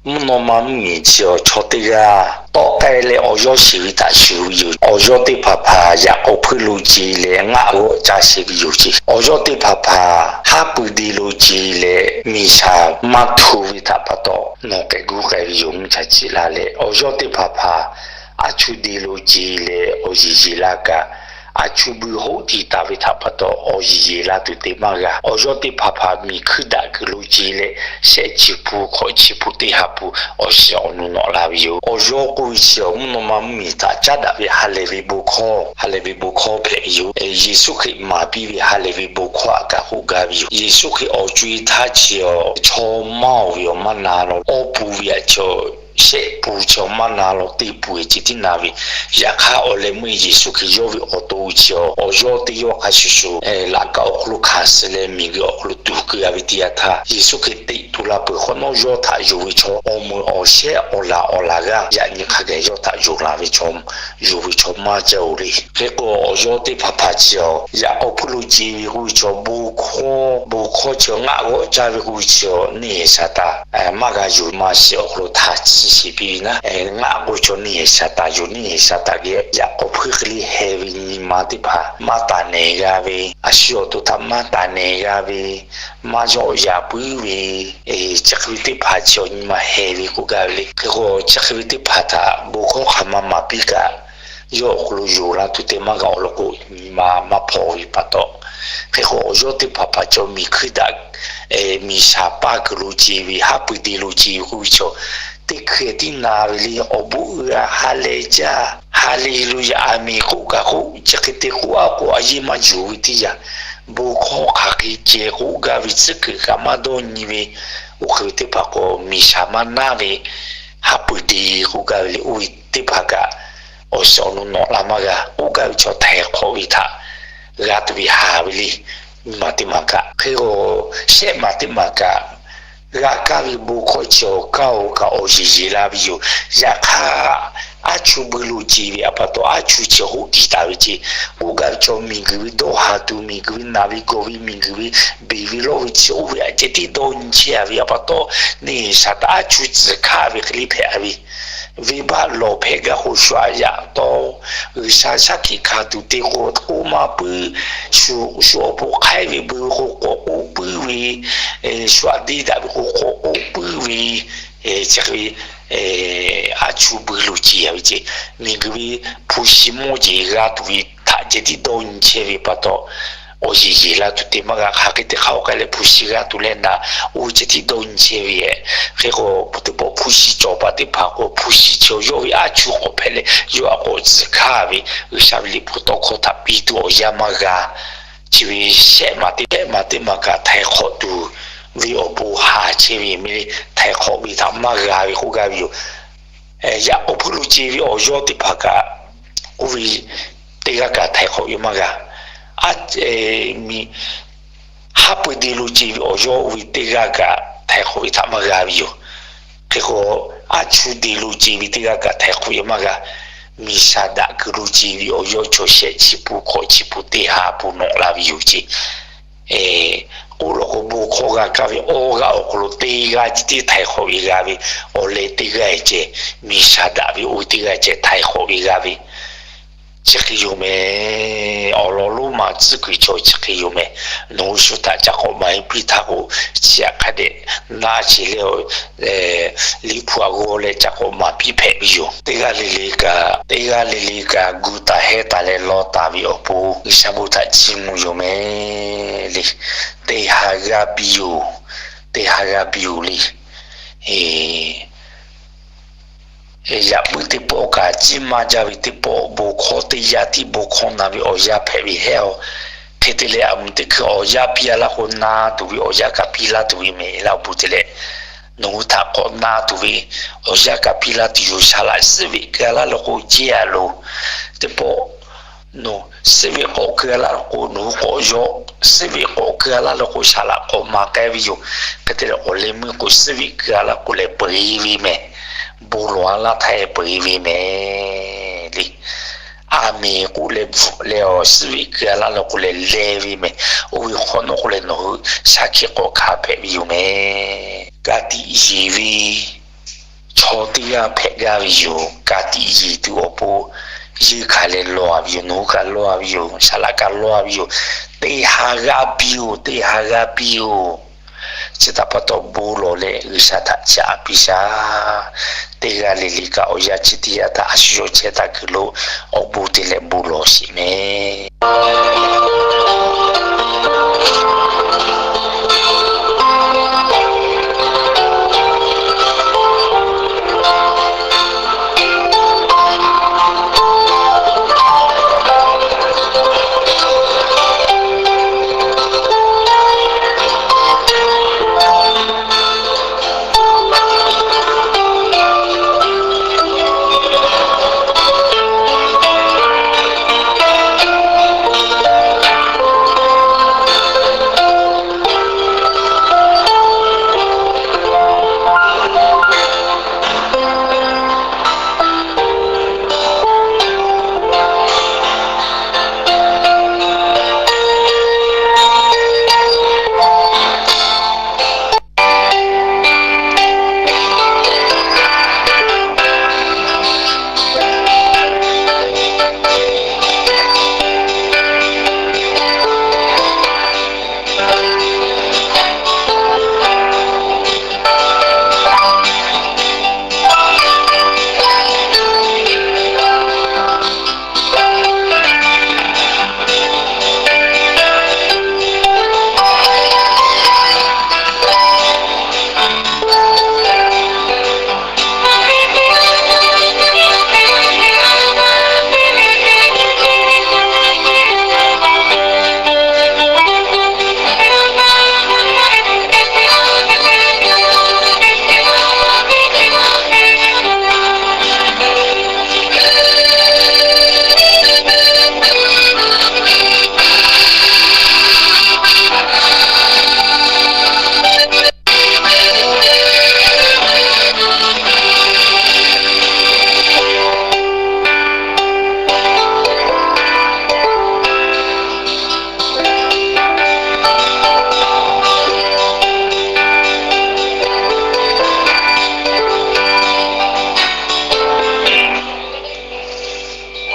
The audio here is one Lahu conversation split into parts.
Mvuhˇ naw ma mvuhˇmiˬ chi awˬ chaw teˇ g'aˇ tawˆ k'ai leh awˬ yawˇ shiˍ ve htaꞈ shuˍ ve yoˬ. Awˬ yawˇ teˇ hpaˍ hpaˍ yaꞈ k'aw hpuiˇ lo ce leh ngaˆ g'awˆ caˇ sheˍ ve yoˬ ceˇ. Awˬ yawˇ teˇ hpaˍ hpaˍ haˉ pui de lo ce leh miˬ shaˍ maˇ htu ve htaꞈ pa taw, nawˬ k'ehꞈ guˇ k'ai ve yoˬ. Mvuhˇ cha ciˉ la leh awˬ yawˇ teˇ hpaˍ hpaˍ aˉ chuˇ de lo ce leh awˬ yeˬ yeˬ la kaꞈ, aˉ chuˇ buiˇ hoˆ tiˍ taˍ ve htaꞈ pa taw awˬ yeˬ yeˬ la tuˬ te maˇ g'a. Awˬ yawˇ teˇ hpaˍ hpaˍ miˬ hkuiˇ daꞈ kuiˬ lo ce leh shehˆ chi pun hkawꞈ chi pun teˇ ha pun awˬ shiˍ awˬ nu nawꞈ la ve yoˬ. Awˬ yawˇ k'oˆ ve chi awˬ mvuhˇ naw ma mvuhˇmiˬ htaꞈ caˉ daꞈ ve ha lehˬ ve bon hkawˇ, ha lehˬ ve bon hkawˇ hpehꞈ ve yoˬ. Yeˍsuˆ Hkriꞈ maˍ piˇ ve ha lehˬ ve bon hkawˇ aꞈ kaꞈ k'oˆ gaˇ ve yoˬ. Yeˍsuˆ Hkriꞈ awˬ co e htaˇ chi awˬ chaw maˇ oˬ ve awˬ maˇ na law, awˇ pun ve aꞈ chi awˬ shehˆ pun chi awˬ maˇ na law, teˇ pun e ce tiˉ na ve. Yaꞈ hk'aˇ awˬ leh meuˇ Yeˍsuˆ Hkriꞈ yawˇ ve awˬ to chi awˬ yawˇ teˇ yawˇ hk'a shuˍ shuˍ laꞈ kaˆ awˬ hk'aw lo hkanˍ suh leh miˬguiˬ awˬ hk'aw lo tuˍ keu a ve teˇ yanˇ htaˇ, Yeˍsuˆ Hkriꞈ teꞈ tuˬ la peuˬ hk'awꞈ nawˉ yawˇ htaꞈ yonˍ ve chaw awˬ meuˍ awˬ shehˉ awˬ laˬ awˬ laˬ g'aˇ yaꞈ nyi hk'a gaˬ yawˇ htaꞈ yonˍ la ve chaw, yonˍ ve chaw maˇ jaˇ oˬ le. Hk'e k'o awˬ yawˇ teˇ hpaˍ hpaˍ chi awˬ yaꞈ k'aw hpuiˇ lo ce ve k'oˆ ve chi awˬ bon hkawˇ, bon hkawˇ chi awˬ ngaˆ g'awˆ caˇ ve k'oˆ ve chi awˬ neˇ Saˍtanˍ maˇ g'a yonˍ maˇ shiˍ awˬ hk'aw lo htaꞈ chiˇ sheˍ piˇ ve naˉ, ngaˆ k'oˆ ve chi awˬ neˇ Saˍtanˍ yoˬ. Neˇ Saˍtanˍ geh yaꞈ k'aw hpuiˇ hk'e le heh ve nyi ma teˇ hpaˍ maˇ taˍ nehˬ g'a ve, a shu awˬ to htaꞈ maˇ taˍ nehˬ g'a ve, maˇ yawˆ yaꞈ puiˉ ve, chi hk'e ve teˇ hpaˍ chi awˬ nyi ma heh ve k'oˆ gaˇ ve le. Hk'e k'o chi hk'e ve teˇ hpaˍ htaꞈ bon hkawˇ hk'aˬ ma maˍ piˇ kaꞈ, yawˇ awˬ hk'aw lo yonˍ la tuˬ te maˇ g'a awˬ lawn k'o, nyi ma maˇ hpaw ve pa taw. Hk'e k'o awˬ yawˇ teˇ hpaˍ hpaˍ chi awˬ miˬ hkuiˇ daꞈ, miˬ shaˍ paˇ kuiˬ lo ce ve, haˉ pui de lo ce ve k'oˆ ve chi awˬ, teˇ hkui tiˉ na ve le. Awˬ bon uiˍ a ha lehˬ jaˇ, ha lehˬ lo yaꞈ a miˬ k'oˆ kaꞈ k'oˆ, chi hk'e te k'oˆ a k'o a yeˇ maˇ yonˍ ve teˇ yanˇ, bon hkawˇ hk'aˬ hk'e ceh k'oˆ gaˇ ve tcuhˉ kuiˬ kaꞈ maˇ dawˇ nyi ve, oˇ hk'e ve teˇ hpaˍ k'o miˬ shaˍ maˇ naˇ ve, haˉ pui de k'oˆ gaˇ ve le. Oˇ ve teˇ hpaˍ kaꞈ awˬ shiˍ awˬ nu nawꞈ la maˇ g'a. K'oˆ gaˇ ve chaw htaiˍ hk'awꞈ ve htaꞈ g'a tuˬ ve haˍ ve le. Nyi ma teˇ ma kaꞈ hk'e k'o, shehˆ ma teˇ ma kaꞈ g'a kaˇ ve bon hkawˇ chi awˬ kaˇ oˬ kaꞈ awˬ yeˬ yeˬ la ve yoˬ. Yaꞈ hk'aˇ, aˉ chuˇ buiˇ lo ce ve a pa taw aˉ chuˇ chi hoˆ tiˍ taˍ ve ce. K'oˆ gaˇ ve chaw miˬguiˬ ve dawˇ haˍ tuˬ, miˬguiˬ ve naˬ ve gawˬ ve, miˬguiˬ ve beˬ ve lawˇ ve chi oˇ ve aꞈ ceh tiˉ dawˇ nyi chehˇ a ve a pa taw, neˇ Saˍtanˍ aˉ chuˇ tcuhˍ hkaˆ ve hk'e le hpehꞈ a ve, venˇbaˆ lawˬ hpehꞈ gaˇ k'o shu aꞈ yaꞈ taw, G'uiˬsha shaˉ hkiˆ hkanˍ tuˬ te k'o k'oˆ maˇ puiˉ, shu awˬ pon hk'aiˉ ve beuꞈ ve k'o k'awꞈ k'oˆ puiˉ ve, shu aꞈ deˇ daꞈ ve k'o k'awꞈ k'oˆ puiˉ ve, chi hk'e ve aˉ chuˇ buiˇ lo ce a ve ce. Miˬguiˬ ve hpu shi mawˇ jeˬ g'a tuˬ ve htaꞈ ceh tiˉ dawˇ nyi chehˇ ve pa taw, awˬ yeˬ yeˬ la tuˬ te maˇ g'a. Hk'aˬ hk'e te hk'a k'ai leh hpu shi g'a tuˬ leh naˍ, oˇ ve ceh tiˉ dawˇ nyi chehˇ ve. Hk'e k'o teˇ pawˆ hpu shi cawˬ paˍ teˇ hpaˍ k'o hpu shi chi awˬ yawˇ ve aˉ chuˇ k'awꞈ hpehꞈ leh yawˇ aꞈ k'awꞈ tcuhˍ hkaˇ ve, G'uiˬsha ve liꞈ hpu tawˇ hkawˇ htaꞈ piˇ tuˬ awˬ yanˇ maˇ g'a. Chi ve shehˆ ma teˇ shehˆ ma teˇ ma kaꞈ htaiˍ hk'awꞈ tuˬ ve awˬ pon haˍ chehˇ ve meh le. Htaiˍ hk'awꞈ ve htaꞈ maˇ g'a ve k'oˆ gaˇ ve yoˬ. Yaꞈ k'aw hpuiˇ lo ce ve awˬ yawˇ teˇ hpaˍ kaꞈ oˇ ve teˇ g'aˇ kaꞈ htaiˍ hk'awꞈ ve maˇ g'a. Haˉ pui de lo ce ve awˬ yawˇ oˇ ve teˇ g'aˇ kaꞈ htaiˍ hk'awꞈ ve htaꞈ maˇ g'a ve yoˬ. Hk'e k'o, aˉ chuˇ de lo ce ve teˇ g'aˇ kaꞈ htaiˍ hk'awꞈ ve maˇ g'a. Miˬ shaˍ daꞈ kuiˬ lo ce ve awˬ yawˇ chaw shehˆ chi pun hkawꞈ chi pun teˇ ha pun nawꞈ la ve yoˬ ce. K'oˆ law k'o bon hkawˇ g'a kaˇ ve awˬ g'aˇ awˬ hk'aw lo teˇ g'aˇ ceh tiˉ htaiˍ hk'awꞈ ve g'a ve, awˬ leh teˇ g'aˇ ceh, miˬ shaˍ daꞈ ve oˇ ve teˇ g'aˇ ceh htaiˍ hk'awꞈ ve g'a ve, chi hk'e yoˬ meh. Awˬ lawn lonˉ ma tcuhˉ kuiˬ chaw chi hk'e yoˬ meh. Nawˬ hui shu htaꞈ ca k'awꞈ maˍ e piˇ htaˇ k'o, chi aꞈ hk'a dehꞈ na che leh, Liꞈ hpu aꞈ g'aw leh ca k'awꞈ maˍ piˇ hpehꞈ ve yoˬ. Teˇ g'aˇ le le kaꞈ, teˇ g'aˇ le le kaꞈ gu taˍ heh taˍ leh law taˍ ve awˬ pon G'uiˬsha bon htaꞈ chiˇ mvuh yoˬ meh le. Teˇ ha g'aˇ piˇ yoˬ. Teˇ ha g'aˇ piˇ yoˬ le. Yaꞈ puiˉ teˇ pawˆ kaꞈ ciˉ maˇ jaˇ ve teˇ pawˆ bon hkawˇ teˇ yanˇ tiˉ bon hkawˇ na ve awˬ yanˇ hpehꞈ ve hehˉ a. Hk'e te leh aˬ mvuh teˇ hkui awˬ yanˇ piˇ a laˇ k'o na tuˬ ve awˬ yanˇ kaꞈ piˇ laˇ tuˬ ve meh laˇ awˬ bon te leh, nawˬ hui htaꞈ k'awꞈ na tuˬ ve awˬ yanˇ kaꞈ piˇ laˇ tuˬ yoˬ. Shaˍ laꞈ suhˉ veꞈ keu a laˇ law k'o jehˇ a loˬ. Teˇ pawˆ nawˬ suhˉ veꞈ k'awꞈ keu a laˇ law k'o nawˬ hui k'awꞈ yaw, suhˉ veꞈ k'awꞈ keu a laˇ law k'o shaˍ laꞈ k'awꞈ maˍ k'ai ve yoˬ. Hk'e te leh awˬ leh meuˇ k'o suhˉ veꞈ keu a laˇ k'o lehˬ peu eˬ ve meh. Bon lawˬ a laˇ htaˇ peu eˬ ve meh le. Aˬ miˍ k'oˆ leh bvuhꞈ leh awˬ suhˉ veꞈ keu a laˇ law k'o lehˬ leh ve meh. Oˇ ve hk'awꞈ nawˉ k'o lehˬ nawˬ hui shaˉ hkiˆ k'awꞈ hkanˍ hpehꞈ ve yoˬ meh. Ka tiꞈ yeˬ ve teˇ g'aˇ hpehꞈ gaˇ ve yoˬ. Ka tiꞈ yeˬ tuˬ awˬ pon, yeˇ kaꞈ leh lawˬ-a ve yoˬ. Nawˬ hui kaꞈ lawˬ-a ve yoˬ. Saˍ laꞈ kaꞈ lawˬ-a ve yoˬ. Teˇ ha g'aˇ piˇ-oˬ. Teˇ ha g'aˇ piˇ-oˬ. Chi htaꞈ pa taw bon lawˬ leh G'uiˬsha htaꞈ caꞈ piˇ shaˍ. Teˇ g'aˇ le le kaꞈ awˬ yanˇ chi teˇ yanˇ htaꞈ a shu yawˇ chehˇ taˇ kuiˬ lo awˬ bon te leh bon lawˬ sheˍ mehˍ.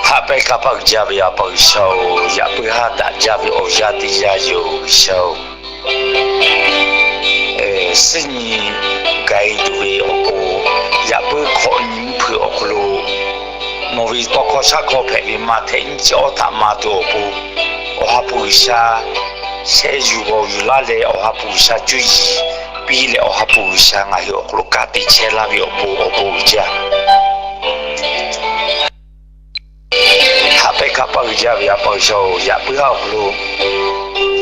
Haꞈ pehnˇ hk'a paˆ uiˍ jaˇ ve A pa G'uiˬsha-oˬ, yaꞈ puiˉ haˉ daꞈ jaˇ ve awˬ yanˇ teˇ yanˇ yoˬ G'uiˬsha-oˬ. Suhˉ nyi ga e tuˬ ve awˬ pon, yaꞈ puiˉ hkawꞈ nyi mvuhˇ hpeuꞈ awˬ hk'aw lo, nawˬ ve tawˇ hkawˇ shaˉ hkawˇ hpehꞈ ve Maꞈhtehˍ nyiˇ chi awˇ htaꞈ maˍ tuˬ awˬ pon, Awˬ ha hpu G'uiˬsha shehˆ yuˬ g'awˬ yuˬ laˇ leh, Awˬ ha hpu G'uiˬsha cuˇ yiˍ piˇ leh, Awˬ ha hpu G'uiˬsha ngaˬ hui awˬ hk'aw lo kanˉ te chehˇ laˇ ve awˬ pon awˬ bon uiˍ jaˇ. Haꞈ pehnˇ hk'a paˆ uiˍ jaˇ ve A pa G'uiˬsha-oˬ, yaꞈ puiˉ haˉ awˬ hk'aw lo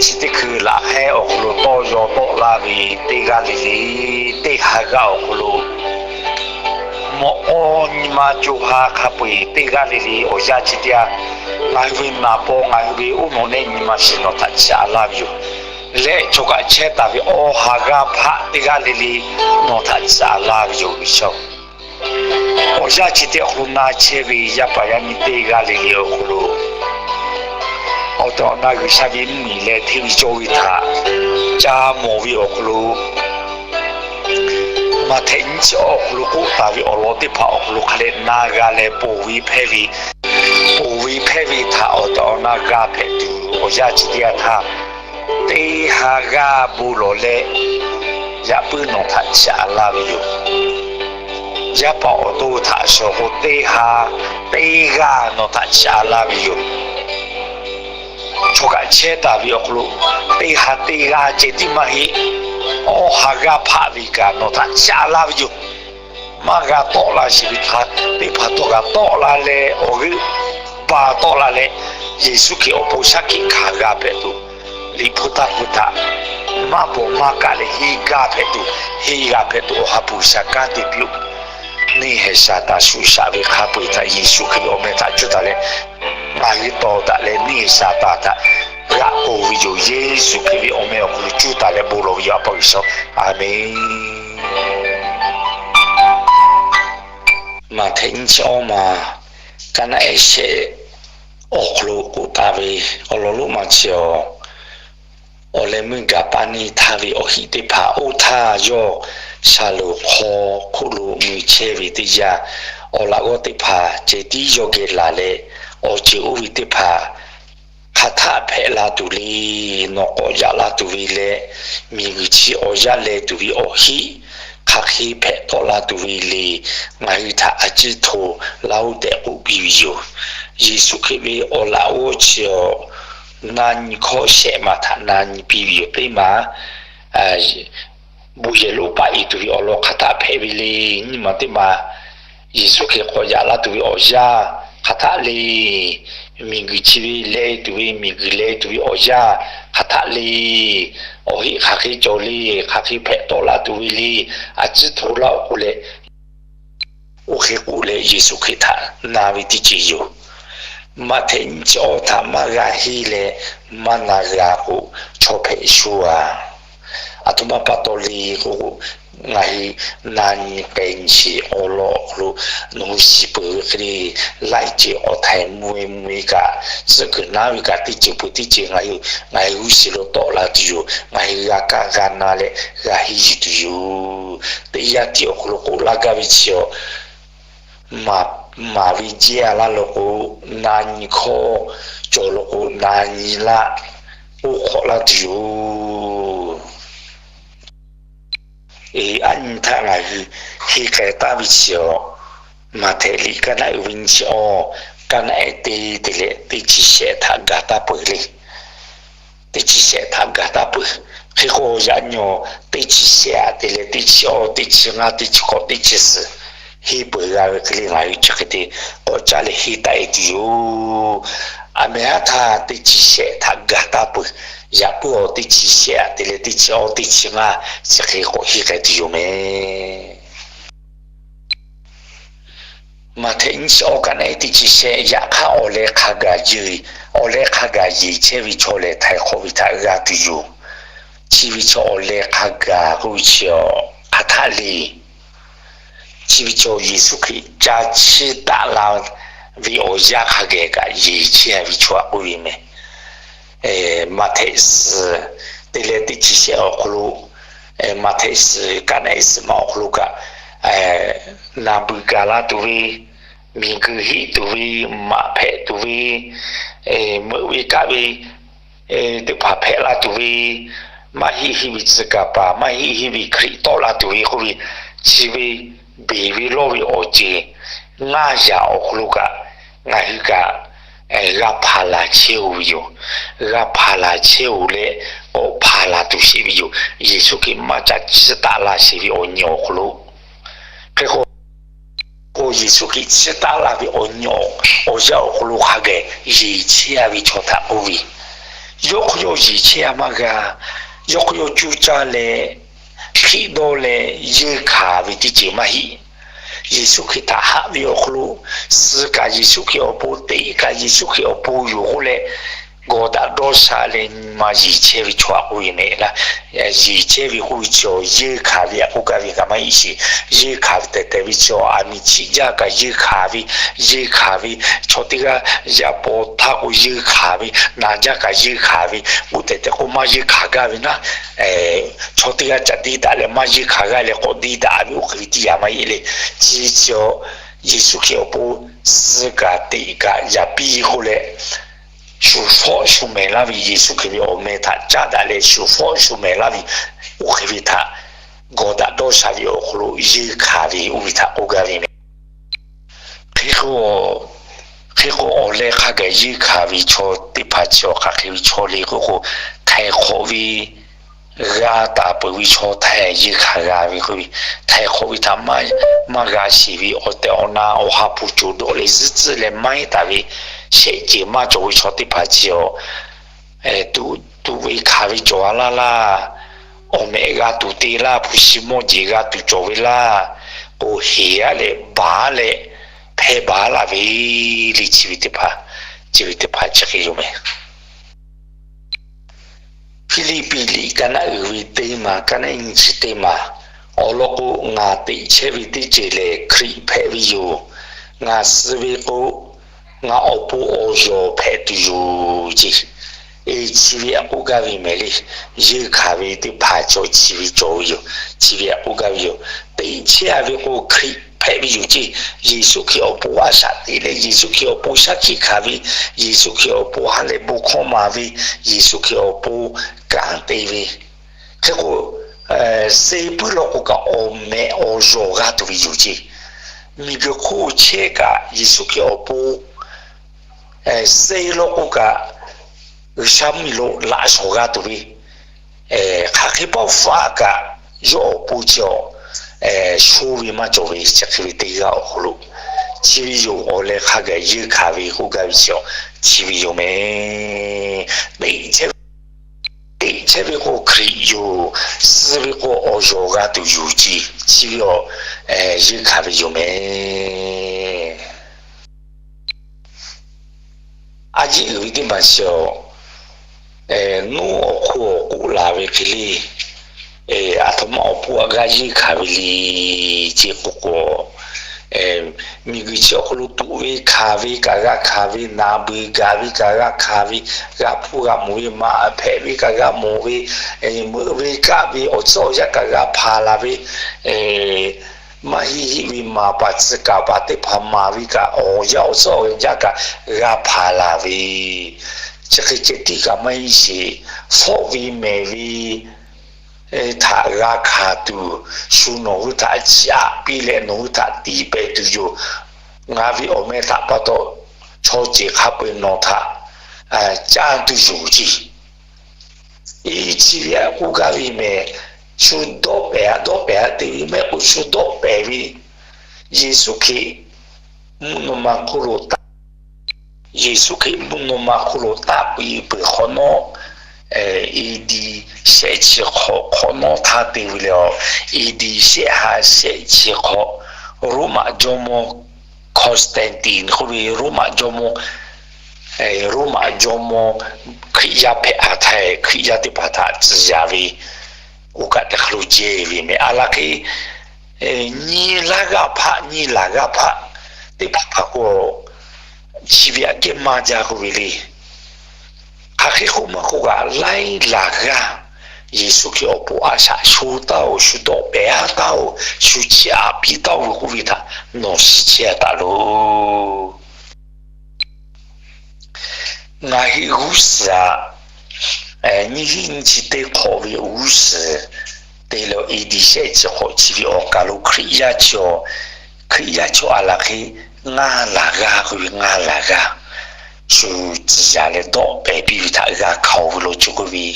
chi teˇ hkui laꞈ hk'ehˉ awˬ hk'aw lo tawˇ yaw tawˆ laˇ ve teˇ g'aˇ le le, teˇ ha g'aˇ awˬ hk'aw lo mawꞈ k'aw nyi ma co ha hk'a peu-eˬ teˇ g'aˇ le le awˬ yanˇ chi teˇ yanˇ, ngaˬ hui ve naˍ paw ngaˬ hui ve oˉ nawˬ nehˆ nyi ma shiˍ nawˬ htaꞈ caꞈ laˇ ve yoˬ. Leh chaw kaꞈ chehˇ taˍ ve awˬ ha g'aˇ hpaˆ teˇ g'aˇ le le nawˬ htaꞈ caꞈ laˇ ve yoˬ G'uiˬsha-oˬ. Awˬ yanˇ chi teˇ awˬ hk'aw lo na chehˇ ve yaˇ paˍ yaˇ miˇ teˇ g'aˇ le le awˬ hk'aw lo, awˬ tehˬ awˬ na G'uiˬsha ve mvuhˇmiˬ leh hteˇ ve cawˇ ve htaꞈ ca mawˬ ve awˬ hk'aw lo, Maꞈhtehˍ nyiˇ chi awˇ awˬ hk'aw lo k'oˆ taˍ ve awˬ lawn teˇ hpaˍ awˬ hk'aw lo hk'a leh na g'a leh ponˬ ve hpehˇ ve, ponˬ ve hpehˇ ve htaꞈ awˬ tehˬ awˬ na g'a hpehꞈ tuˬ, awˬ yanˇ chi teˇ yanˇ htaˇ, teˇ ha g'aˇ bon lawˬ leh, yaꞈ puiˉ nawˬ htaꞈ caꞈ laˇ ve yoˬ. Yaˇ paˍ awˬ to htaꞈ shawˍ k'o, teˇ ha teˇ g'aˇ nawˬ htaꞈ caꞈ laˇ ve yoˬ. Chaw kaꞈ chehˇ taˍ ve awˬ hk'aw lo, teˇ ha teˇ g'aˇ ceh tiˉ maˇ heˆ. Awˬ ha g'aˇ hpaˆ ve kaꞈ nawˬ htaꞈ caꞈ laˇ ve yoˬ. Maˇ g'a tawˆ la sheˍ ve htaꞈ teˇ hpaˍ htawˇ g'a tawˆ la leh, awˬ g'euˆ ba tawˆ la leh, Yeˍsuˆ Hkriꞈ awˬ pon shaˉ hkiˆ hkanˍ g'a hpehꞈ tuˬ, Liꞈ hpu taˇ hpu htaꞈ maˇ bawˬ maˇ kaˆ leh henˇ g'a hpehꞈ tuˬ, henˇ g'a hpehꞈ tuˬ Awˬ ha hpu G'uiˬsha kanˉ te piˇ-oˆ. Neˇ haiˬ Saˍtanˍ shuˍ shaꞈ ve hk'a peu-eˬ htaꞈ Yeˍsuˆ Hkriꞈ ve awˬ meh htaꞈ cuˇ taˍ leh, ngaˬ hui tawˍ daꞈ leh neˇ haiˬ Saˍtanˍ htaꞈ g'aꞈ k'oˬ ve yoˬ. Yeˍsuˆ Hkriꞈ ve awˬ meh awˬ hk'aw lo cuˇ taˍ leh bon lawˬ ve yoˬ, A pa G'uiˬsha. Aˍmenˍ. Maꞈhtehˍ nyiˇ chi awˇ ma, kaˇ naˆ ehˉ shehˆ awˬ hk'aw lo k'oˆ taˍ ve, awˬ lawn lonˉ ma chi awˬ, awˬ leh meuˇ gaˬ paˇ neˇ htaˇ ve awˬ hiˆ teˇ hpaˍ oˇ htaˇ yawˇ Shaˍlonˍ hk'aw hk'oˆ lo mui chehˇ ve teˇ yanˇ, awˬ laꞈ g'awˇ teˇ hpaˍ ceh tiˉ yawˇ geh laˬ leh, awˬ ceuˬ oˇ ve teˇ hpaˍ hk'aˬ htaˆ hpehꞈ la tuˬ le. Nawˬ k'awꞈ yaꞈ la tuˬ ve leh, miˬguiˬ chi awˬ yaˇ leh tuˬ ve awˬ heˆ hk'aˬ hk'e hpehꞈ tawˆ la tuˬ ve le. Ngaˬ hui htaꞈ a ciˉ hto laˇ-oˆ tehꞈ k'oˆ piˇ ve yoˬ. Yeˍsuˆ Hkriꞈ ve awˬ laꞈ g'awˇ chi awˬ na nyi hkawˇ shehˆ maˬ htaꞈ na nyi piˇ ve yoˬ. Teˇ maˬ, bon yehˬ lonˉ paˆ iˍ tuˬ ve awˬ lawn hk'aˬ htaˆ hpehꞈ ve le. Nyiˇ maˬ teˇ maˬ, Yeˍsuˆ Hkriꞈ k'awꞈ yaꞈ la tuˬ ve awˬ yanˇ hk'aˬ htaˆ le. Miˬguiˬ chi ve leh tuˬ ve, miˬguiˬ leh tuˬ ve awˬ yanˇ hk'aˬ htaˆ le. Awˬ heˆ hk'aˬ hk'e cawˬ le, hk'aˬ hk'e hpehꞈ tawˆ la tuˬ ve le, a ciˉ hto laˇ-oˆ k'oˆ leh, oˇ hk'e k'oˆ leh Yeˍsuˆ Hkriꞈ htaꞈ na ve teˇ ceuˬ yoˬ. Maꞈhtehˍ nyiˇ chi awˇ htaꞈ maˇ g'a henˇ leh maˇ na g'a k'o, chaw hpehꞈ shu a. Aˬ htoꞈ ma pa taw le k'o, ngaˬ hui na nyi k'ai nyi sheˍ awˬ lawn awˬ hk'aw lo, nawˬ hui shiˍ peuˬ ve hk'e le, laiˉ ceuˬ awˬ htaiˍ mvuh ve mvuh ve kaꞈ, tcuhˉ kuiˬ naˉ ve kaꞈ, teˇ ceuˬ peuˬ teˇ ceuˬ ngaˬ hui, ngaˬ hui g'uˇ suhˍ lo tawˆ la tuˬ yoˬ. Ngaˬ hui g'a kaˇ g'a na leh g'a henˇ yuˬ tuˬ yoˬ. Teˇ yanˇ tiˉ awˬ hk'aw lo k'oˆ laˇ gaˇ ve chi awˬ, maˍ ve jehˇ a laˇ lo k'o, na nyi hkawˇ cawˬ lo k'o, na nyi laˇ, oˇ hk'awꞈ laˇ tuˬ yoˬ. Aˉ nyi htaˇ ngaˬ hui henˇ k'ai taˍ ve chi awˬ, Maꞈhtehˍ liꞈ kaˇ naˆ uiˍ ve nyi chi awˇ, kaˇ naˆ ehˉ teˇ te leh teˇ chi shehˆ htaꞈ gaˬ taˇ peuˬ le. Teˇ chi shehˆ htaꞈ gaˬ taˇ peuˬ. Hk'e k'o, yaꞈ nyi awˬ teˇ chi shehˆ aꞈ te leh teˇ chi awˇ, teˇ chi ngaˇ, teˇ chi hk'awꞈ, teˇ chi suhˍ henˇ peuˬ g'a ve hk'e le, ngaˬ hui chi hk'e te k'awꞈ caˉ leh henˇ taˆ e tuˬ yoˬ. Aˬ mehˍ haˉ htaˇ teˇ chi shehˆ htaꞈ gaˬ taˇ peuˬ. Yaꞈ puiˉ awˬ teˇ chi shehˆ aꞈ te leh teˇ chi awˇ, teˇ chi ngaˇ chi hk'e k'awꞈ henˇ k'ai tuˬ yoˬ mehˍ. Maꞈhtehˍ nyiˇ chi awˇ kaˇ naˆ ehˉ teˇ chi shehˆ, yaꞈ hk'aˇ awˬ leh hk'a gaˬ yeˬ, awˬ leh hk'a gaˬ yeˬ chehˇ ve chaw lehˬ, htaiˍ hk'awꞈ ve htaꞈ g'a tuˬ yoˬ. Chi ve chaw awˬ leh hk'a gaˬ k'oˆ ve chi awˬ hk'aˬ htaˆ le. Chi ve chaw Yeˍsuˆ Hkriꞈ ca chiˇ taˆ la ve awˬ yanˇ hk'a geh kaꞈ yeˬ chehˇ ve chaw aꞈ k'oˆ ve mehˍ. Maꞈhtehˍ suhˍ te leh teˇ chi shehˆ awˬ hk'aw lo, Maꞈhtehˍ suhˍ kaˇ naˆ ehˉ suhˍ ma awˬ hk'aw lo kaꞈ, naˬ beuꞈ gaˬ la tuˬ ve, miˬguiˬ heˆ tuˬ ve, maꞈ hpehꞈ tuˬ ve, meuꞈ ve kaˆ ve teˇ hpaˍ hpehꞈ la tuˬ ve, maˇ heˆ heˆ ve tcuh kaˍ paˍ, maˇ heˆ heˆ ve Hkriꞈ tawˆ la tuˬ ve k'oˆ ve, chi ve beˬ ve lawˇ ve awˬ ceuˬ ngaˇ yaꞈ awˬ hk'aw lo kaꞈ, ngaˬ hui kaꞈ g'a hpaˍ laˬ chehˇ-oˬ ve yoˬ. G'a hpaˍ laˬ chehˇ-oˬ leh, k'awꞈ hpaˍ laˬ tuˬ sheˍ ve yoˬ. Yeˍsuˆ Hkriꞈ maˇ ca chiˇ taˆ la sheˍ ve awˬ nyi awˬ hk'aw lo, hk'e k'o, Yeˍsuˆ Hkriꞈ chiˇ taˆ la ve awˬ nyi awˬ yanˇ awˬ hk'aw lo hk'a geh yeˬ chehˇ ve chaw htaꞈ k'oˆ ve, yawˇ hk'aw yawˇ yeˬ chehˇ a maˇ g'a. Yawˇ hk'aw yawˇ cuˇ caˇ leh, hkiˆ dawˇ leh, yeunˇ hkanˍ ve teˇ ceuˬ maˇ heˆ. Yeˍsuˆ Hkriꞈ htaꞈ haꞈ ve awˬ hk'aw lo, suh kaꞈ Yeˍsuˆ Hkriꞈ awˬ pon, teꞈ kaꞈ Yeˍsuˆ Hkriꞈ awˬ pon yoˬ k'oˆ leh, gawˬ daꞈ dawˇ sha leh nyi ma yeˬ chehˇ ve chaw aꞈ k'oˆ ve mehˍ laˇ. Yeˬ chehˇ ve k'oˆ ve chi awˬ yeunˇ hkanˍ ve aꞈ k'oˆ gaˇ ve kaꞈ maˇ heˆ sheˍ. Yeunˇ hkanˍ ve tehˬ tehˬ ve chi awˬ, aˬ miˍ chiˆ jaˇ kaꞈ yeunˇ hkanˍ ve, yeunˇ hkanˍ ve, chaw teˇ g'aˇ yaꞈ paw htaˇ k'o yeunˇ hkanˍ ve, na jaˇ kaꞈ yeunˇ hkanˍ ve, k'oˆ tehˬ tehˬ k'o maˇ yeunˇ hkanˍ gaˇ ve naˉ, chaw teˇ g'aˇ caꞈ deˇ daꞈ leh maˇ yeunˇ hkanˍ g'aˇ leh k'awꞈ deˇ daꞈ ve oˇ hk'e ve teˇ yanˇ maˇ heˆ le. Chi chi awˬ, Yeˍsuˆ Hkriꞈ awˬ pon suh kaꞈ teꞈ kaꞈ yaꞈ piˇ k'oˆ leh, shu fawˆ shu mehˍ laˇ ve Yeˍsuˆ Hkriꞈ ve awˬ meh htaꞈ caˉ daꞈ leh shu fawˆ shu mehˍ laˇ ve oˇ hk'e ve htaꞈ gawˬ daꞈ dawˇ sha ve awˬ hk'aw lo yeunˇ hkanˍ ve oˇ ve htaꞈ k'oˆ gaˇ ve mehˍ. Hk'e k'o, hk'e k'o awˬ leh hk'a gaˬ yeunˇ hkanˍ ve chaw teˇ hpaˍ chi awˬ hk'aˬ hk'e ve chaw le k'oˆ k'o, htaiˍ hk'awꞈ ve g'a taˍ peuˬ ve chaw htaiˍ yeunˇ hkanˍ g'a ve k'oˆ ve, htaiˍ hk'awꞈ ve htaꞈ maˇ g'a sheˍ ve awˬ tehˬ awˬ na awˬ ha hpu coˬ dawˆ leh zuhˆ tcuhˆ leh maˇ heˆ taˍ ve shehˆ ceuˬ maˇ cawˬ ve chaw teˇ hpaˍ chi awˬ, tuꞈ ve hkanˍ ve cawˬ a laˇ laˇ, awˬ mehꞈ g'a tuˬ te laˇ, hpu shi mawˇ jeˬ g'a tuˬ cawˬ ve laˇ, k'o heˍ aˉ leh baˬ aˉ leh hpehˇ baˬ aˉ laˇ ve le. Chi ve teˇ hpaˍ, chi ve teˇ hpaˍ chi hk'e yoˬ mehˍ. Hpiˇliˇpiˆ liꞈ kaˇ naˆ uiˍ ve teˇ maˬ, kaˇ naˆ nyi chi teˇ maˬ, awˬ lawn k'o, ngaˬ teꞈ chehˇ ve teˇ ceuˬ lehˬ Hkriꞈ hpehꞈ ve yoˬ. Ngaˬ suh ve k'o, ngaˬ awˬ pon awˬ yawˬ hpehꞈ tuˬ yoˬ ceˇ. Chi ve aꞈ k'oˆ gaˇ ve mehˍ le. Yeunˇ hkanˍ ve teˇ hpaˍ chaw chi ve cawˬ ve yoˬ. Chi ve aꞈ k'oˆ gaˇ ve yoˬ. Teꞈ chehˇ a ve k'o, Hkriꞈ hpehꞈ ve yoˬ ceˇ. Yeˍsuˆ Hkriꞈ awˬ pon a shaꞈ teꞈ leh, Yeˍsuˆ Hkriꞈ awˬ pon shaˉ hkiˆ hkanˍ ve, Yeˍsuˆ Hkriꞈ awˬ pon ha lehˬ bon hkawˇ maˍ ve, Yeˍsuˆ Hkriꞈ awˬ pon kanˉ te ve, hk'e k'o, suh puiˉ law k'o kaꞈ awˬ meh awˬ yawˬ g'a tuˬ ve yoˬ ceˇ. Miˬguiˬ hk'oˆ chehˇ kaꞈ Yeˍsuˆ Hkriꞈ awˬ pon suh law k'o kaꞈ, G'uiˬsha mvuhˇmiˬ lo laꞈ shawˍ g'a tuˬ ve, hk'aˬ hk'e paw faˆ kaꞈ yawˇ awˬ pon chi awˬ sho ve maˇ cawˬ ve chi hk'e ve teˇ g'aˇ awˬ hk'aw lo, chi ve yoˬ. Awˬ leh hk'a gaˬ yeunˇ hkanˍ ve k'oˆ gaˇ ve chi awˬ chi ve yoˬ mehˍ. Teꞈ chehˇ ve k'o Hkriꞈ yoˬ. Suh ve k'o awˬ yawˬ g'a tuˬ yoˬ ceˇ. Chi ve awˬ yeunˇ hkanˍ ve yoˬ mehˍ. A ciˉ uiˍ ve teˇ maˬ shiˍ awˬ, nuˇ awˬ hk'oˆ awˬ k'oˆ laˬ ve hk'e le, aˬ htoꞈ ma awˬ pon a g'a yeunˇ hkanˍ ve le ceˇ k'oˆ k'o, miˬguiˬ chi awˬ hk'aw lo tuꞈ ve hkanˍ ve kaꞈ g'a hkanˍ ve, naˍ beuˬ gaˬ ve kaꞈ g'a hkanˍ ve, g'a hpuˇ g'a mawˬ ve, maꞈ hpehꞈ ve kaꞈ g'a mawˬ ve, meuꞈ ve kaˆ ve awˬ tcuhˉ awˬ yanˇ kaꞈ g'a hpanˍ laˬ ve, maˇ heˆ heˆ ve maˍ paˍ tcuh kaˍ paˍ teˇ hpaˍ maˍ ve kaꞈ awˬ yanˇ awˬ tcuhˉ awˬ yanˇ kaꞈ g'a hpanˍ laˬ ve, chi hk'e ceh tiˉ kaꞈ maˇ heˆ sheˍ. Fawˆ ve mehˍ ve htaꞈ g'a hkanˍ tuˬ, shu nawˬ hui htaꞈ chiˇ aꞈ piˇ leh nawˬ hui htaꞈ tiˇ pehˍ tuˬ yoˬ. Ngaˬ ve awˬ meh htaꞈ pa taw chaw ceuˬ hk'a peu-eˬ nawˬ htaꞈ caˇ tuˬ yoˬ ceˇ. Chi ve aꞈ k'oˆ gaˇ ve mehˍ. Shu dawˆ pehˍ a dawˆ pehˍ a te ve mehˆ k'o, shu dawˆ pehˍ ve Yeˍsuˆ Hkriꞈ mvuhˇ naw ma hk'oˆ lo taˆ Yeˍsuˆ Hkriꞈ mvuhˇ naw ma hk'oˆ lo taˆ piˇ peuˬ hk'awꞈ nawˉ, A.D. shehˆ chi hk'awꞈ hk'awꞈ nawˉ htaˇ te ve leh, A.D. shehˆ ha shehˆ chi hk'awꞈ, Roˉmaꞈ jawˇmawˇ Constantine k'oˆ ve Roˉmaꞈ jawˇmawˇ, Roˉmaꞈ jawˇmawˇ Hkriꞈ yaˇ hpehꞈ a htaˇ, Hkriꞈ yaˇ teˇ hpaˍ htaꞈ tcuh yaˍ ve oˇ kaꞈ teˇ hk'a lo jehˇ ve mehˍ. A laˬ hk'e nyi laˇ g'aˇ hpaˆ nyi laˬ g'aˇ hpaˆ teˇ hpaˍ hpaˍ k'o, chi ve aꞈ kehˉ maˇ jaˇ k'oˆ ve le. Hk'aˬ hk'e k'oˆ maˇ k'oˆ kaꞈ, laiˉ laˬ g'aˇ Yeˍsuˆ Hkriꞈ awˬ pon a shaꞈ sho taˉ-oˬ, shu dawˆ pehˍ a taˉ-oˬ, shu chiˇ aꞈ piˇ taˉ-oˬ ve k'oˆ ve htaꞈ nawˬ shiˍ chehˇ a taˍ loˬ. Ngaˬ hui g'uˇ suhˍ aꞈ, nyiˇ hiˉ nyiˇ chi teˇ hk'awꞈ ve g'uˇ suhˍ te leh A.D. shehˆ chi hk'awꞈ chi ve awˬ kaˬ lo Hkriꞈ yaˇ chi awˬ, Hkriꞈ yaˇ chaw a laˬ hk'e ngaˇ laˬ g'aˇ k'oˆ ve ngaˇ laˬ g'aˇ shu tcuh yaˍ leh dawˆ pehˍ piˇ ve htaꞈ g'a hkanˍ-oˬ ve lo chi k'oˆ ve,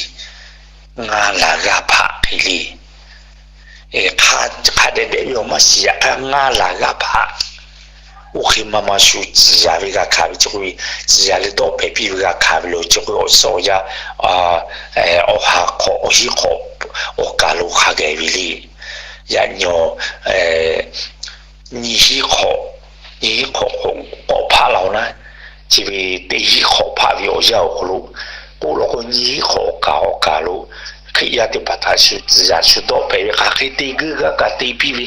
ngaˇ laˬ g'aˇ hpaˆ hk'e le. Hk'a dehꞈ dehꞈ ve awˬ maˇ shiˍ yaꞈ hk'aˇ ngaˇ laˬ g'aˇ hpaˆ oˇ hk'e maˇ maˇ shu tcuh yaˍ ve g'a hkanˍ ve chi k'oˆ ve, tcuh yaˍ leh dawˆ pehˍ piˇ ve g'a hkanˍ ve lo chi k'oˆ ve awˬ suhˉ awˬ yaˇ awˬ ha hk'awꞈ awˬ hiˉ hk'awꞈ awˬ kaˬ lo hk'a gaˬ ve le. Yaꞈ nyi nyiˇ hiˉ hk'awꞈ, nyiˇ hiˉ hk'awꞈ k'awꞈ hpaˆ la-oˬ naˉ, chi ve teˇ hiˉ hk'awꞈ hpaˆ ve awˬ yanˇ awˬ hk'aw lo k'oˆ law k'o, nyiˇ hiˉ hk'awꞈ awˬ kaˬ awˬ kaˬ lo Hkriꞈ yaˇ teˇ hpaˍ htaꞈ shu tcuh yaˍ shu dawˆ pehˍ ve hk'aˬ hk'e te g'uiˇ g'aˇ kaꞈ te piˇ ve,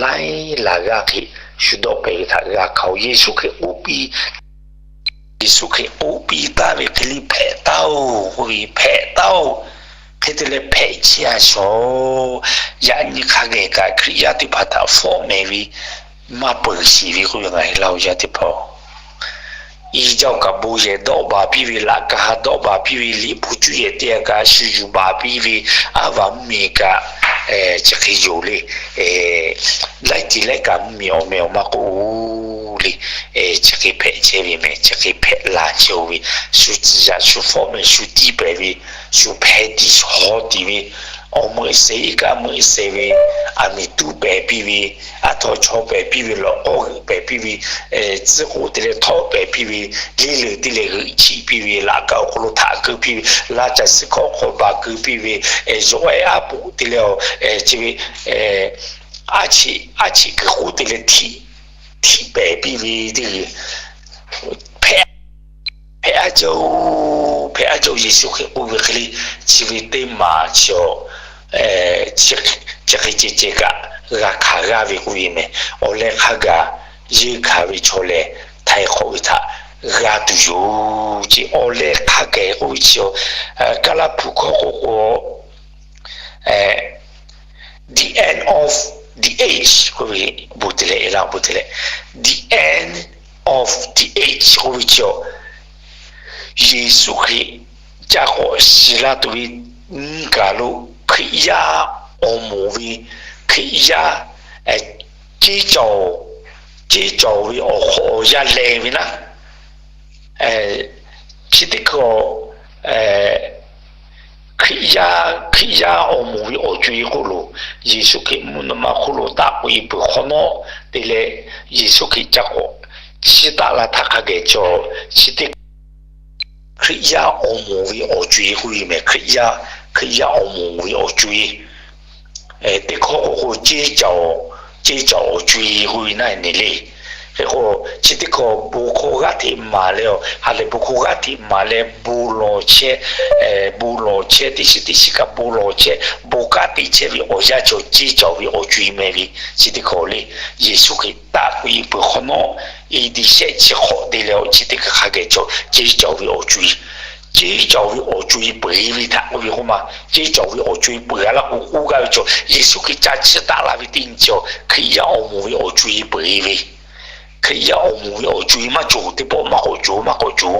laiˉ laˬ g'aˇ hk'e shu dawˆ pehˍ ve htaꞈ g'a hkanˍ-oˬ. Yeˍsuˆ Hkriꞈ k'oˆ piˇ Yeˍsuˆ Hkriꞈ k'oˆ piˇ taˍ ve hk'e le, hpehꞈ taˉ-oˬ k'oˆ ve, hpehꞈ taˉ-oˬ. Hk'e te leh hpehꞈ chehˇ a shawˍ. Yaꞈ nyi hk'a geh kaꞈ Hkriꞈ yaˇ teˇ hpaˍ htaꞈ fawˆ mehˍ ve maˇ peuˬ sheˍ ve k'oˆ ve ngaˬ hui laˇ-oˬ yaˇ teˇ hpaˍ-oˬ. Iˉ jaˇ kaꞈ bon yehˬ dawˆ baˬ piˇ ve, laꞈ ka ha dawˆ baˬ piˇ ve, liꞈ hpu cuˇ yehˬ teˇ g'aˇ kaꞈ shu yuˬ baˬ piˇ ve, aˉ vaˬ mvuhˇmiˬ kaꞈ chi hk'e yoˬ le. Laiˉ ceuˬ leh kaꞈ mvuhˇmiˬ awˬ meh awˬ maˇ k'oˆ le. Chi hk'e hpehꞈ chehˇ ve mehˍ, chi hk'e hpehꞈ la chehˇ-oˬ ve, shu tcuh yaꞈ shu fawˆ mehˍ shu tiˇ pehˍ ve, shu hpeh tiꞈ shawˍ tiꞈ ve, awˬ meuꞈ shehˍ iˉ kaˆ meuꞈ shehˍ ve, aˬ miˍ tuˉ pehˍ piˇ ve, aˉ htaw chaw pehˍ piˇ ve, lawꞈ k'awˇ g'euꞈ pehˍ piˇ ve, tcuhˉ k'oˆ te leh htawˆ pehˍ piˇ ve, liˇ leuˬ te leh g'euꞈ chiˆ piˇ ve, laꞈ ka awˬ hk'aw lo htaꞈ keu piˇ ve, laˇ caˬ suhˉ hkawˇ hk'aw baˬ keu piˇ ve, yawˬ ehˉ aˉ poꞈ te leh, chi ve aˉ cheꞈ kuiˬ k'oˆ te leh htiˆ pehˍ piˇ ve teˇ g'uiˬ hpehꞈ, hpehꞈ aˉ jaˇ-oˬ, hpehꞈ aˉ jaˇ-oˬ, Yeˍsuˆ Hkriꞈ k'oˆ ve hk'e le, chi ve teˇ maˬ chi awˬ, chi hk'e ceh ceh kaꞈ g'a hkanˍ g'aˇ ve k'oˆ ve mehˍ. Awˬ leh hk'a gaˬ yeunˇ hkanˍ ve chaw lehˬ, htaiˍ hk'awꞈ ve htaꞈ g'a tuˬ yoˬ ce. Awˬ leh hk'a geh k'oˆ ve chi, Kaˇlaˇ hpu hkawˇ k'o k'o, the end of the age k'oˆ ve, bon te leh e laˇ bon te leh, the end of the age k'oˆ ve chi, Yeˍsuˆ Hkriꞈ ca k'awꞈ shiˍ la tuˬ ve nyi kaˬ lo, Hkriꞈ yaˇ awˬ moˍ ve, Hkriꞈ yaˇ ceˇ cawˬ, ceˇ cawˬ ve awˬ hk'aw yaˇ leh ve naˉ, chi teˇ hkawˇ, Hkriꞈ yaˇ, Hkriꞈ yaˇ awˬ moˍ ve awˬ co-e hk'oˆ lo, Yeˍsuˆ Hkriꞈ mvuhˇ naw ma hk'oˆ lo taˆ k'oꞈ e peuˬ hk'awꞈ nawˉ te leh, Yeˍsuˆ Hkriꞈ ca k'awꞈ chiˇ taˆ la htaˇ hk'a geh cawˬ chi teˇ Hkriꞈ yaˇ awˬ moˍ ve awˬ co-e k'oˆ ve meh. Hkriꞈ yaˇ, Hkriꞈ yaˇ awˬ moˍ ve awˬ co-e teˇ hkawˇ k'o k'o, ceˇ cawˬ, ceˇ cawˬ awˬ co-e k'oˆ ve naˉ ne le. Hk'e k'o, chi teˇ hkawˇ bon hkawˇ g'aˇ hteꞈ maˍ leh, ha lehˬ bon hkawˇ g'aˇ hteꞈ maˍ leh bon lawˬ chehˇ, bon lawˬ chehˇ, teˇ shiˍ teˇ shiˍ kaꞈ bon lawˬ chehˇ, bon kanˉ te chehˇ ve awˬ yanˇ cawˬ ceˇ cawˬ ve awˬ co-e meh ve. Chi teˇ hkawˇ le, Yeˍsuˆ Hkriꞈ taˆ k'oꞈ e peuˬ hk'awꞈ nawˉ, A D shehˆ chi hk'awꞈ te leh awˬ chi teˇ hk'aˇ hk'a geh cawˬ ceˇ cawˬ ve awˬ co-e, ceˇ cawˬ ve awˬ co-e peu eˬ ve htaꞈ k'oˆ ve k'oˆ ma, ceˇ cawˬ ve awˬ co-e peu eˬ a laˇ k'o, k'oˆ gaˇ ve cawˬ Yeˍsuˆ Hkriꞈ ca chiˇ taˆ la ve teˇ nyi cawˬ Hkriꞈ yaˇ awˬ moˍ ve awˬ co-e peu eˬ ve. Hkriꞈ yaˇ awˬ moˍ ve awˬ co-e maˇ cawˬ, teˇ pawˆ maˇ k'awꞈ cawˬ, maˇ k'awꞈ cawˬ,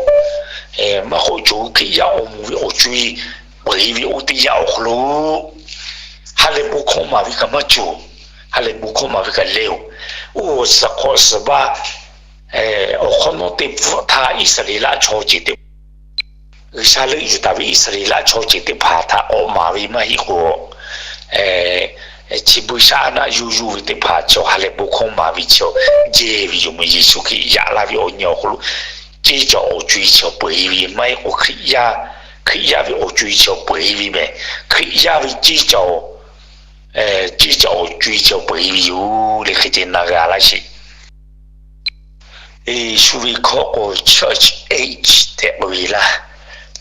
maˇ k'awꞈ cawˬ. Hkriꞈ yaˇ awˬ moˍ ve awˬ co-e peu eˬ ve oˇ teˇ yanˇ awˬ hk'aw lo, ha lehˬ bon hkawˇ maˍ ve kaꞈ maˇ cawˬ, ha lehˬ bon hkawˇ maˍ ve kaꞈ leh-oˬ, oˇ suhˍ hk'awꞈ suhˍ baˇ awˬ hk'awꞈ nawˉ te pfuhˆ htaˇ Iˉsaˍreˍlaˆ chaw ceuˬ teˇ G'uiˬsha leuˆ yuˬ taˍ ve Iˉsaˍreˍlaˆ chaw ceuˬ teˇ hpaˍ htaꞈ k'awꞈ maˍ ve maˇ heˆ k'o, chi beuꞈ shaˉ naˆ yuˬ yuˬ ve teˇ hpaˍ cawˬ ha lehˬ bon hkawˇ maˍ ve cawˬ jehˇ ve yoˬ meh. Yeˍsuˆ Hkriꞈ yaꞈ la ve awˬ nyi awˬ hk'aw lo ceˇ cawˬ awˬ co-e cawˬ peu eˬ ve maˇ heˆ k'o, Hkriꞈ yaˇ, Hkriꞈ yaˇ ve awˬ co-e cawˬ peu eˬ ve meh. Hkriꞈ yaˇ ve ceˇ cawˬ, ceˇ cawˬ awˬ co-e cawˬ peu eˬ ve yoˬ le. Hk'e te na g'a laˇ sheˍ. Yeˍsuˆ ve hkawˇ k'o church age tehꞈ k'oˆ ve laˇ.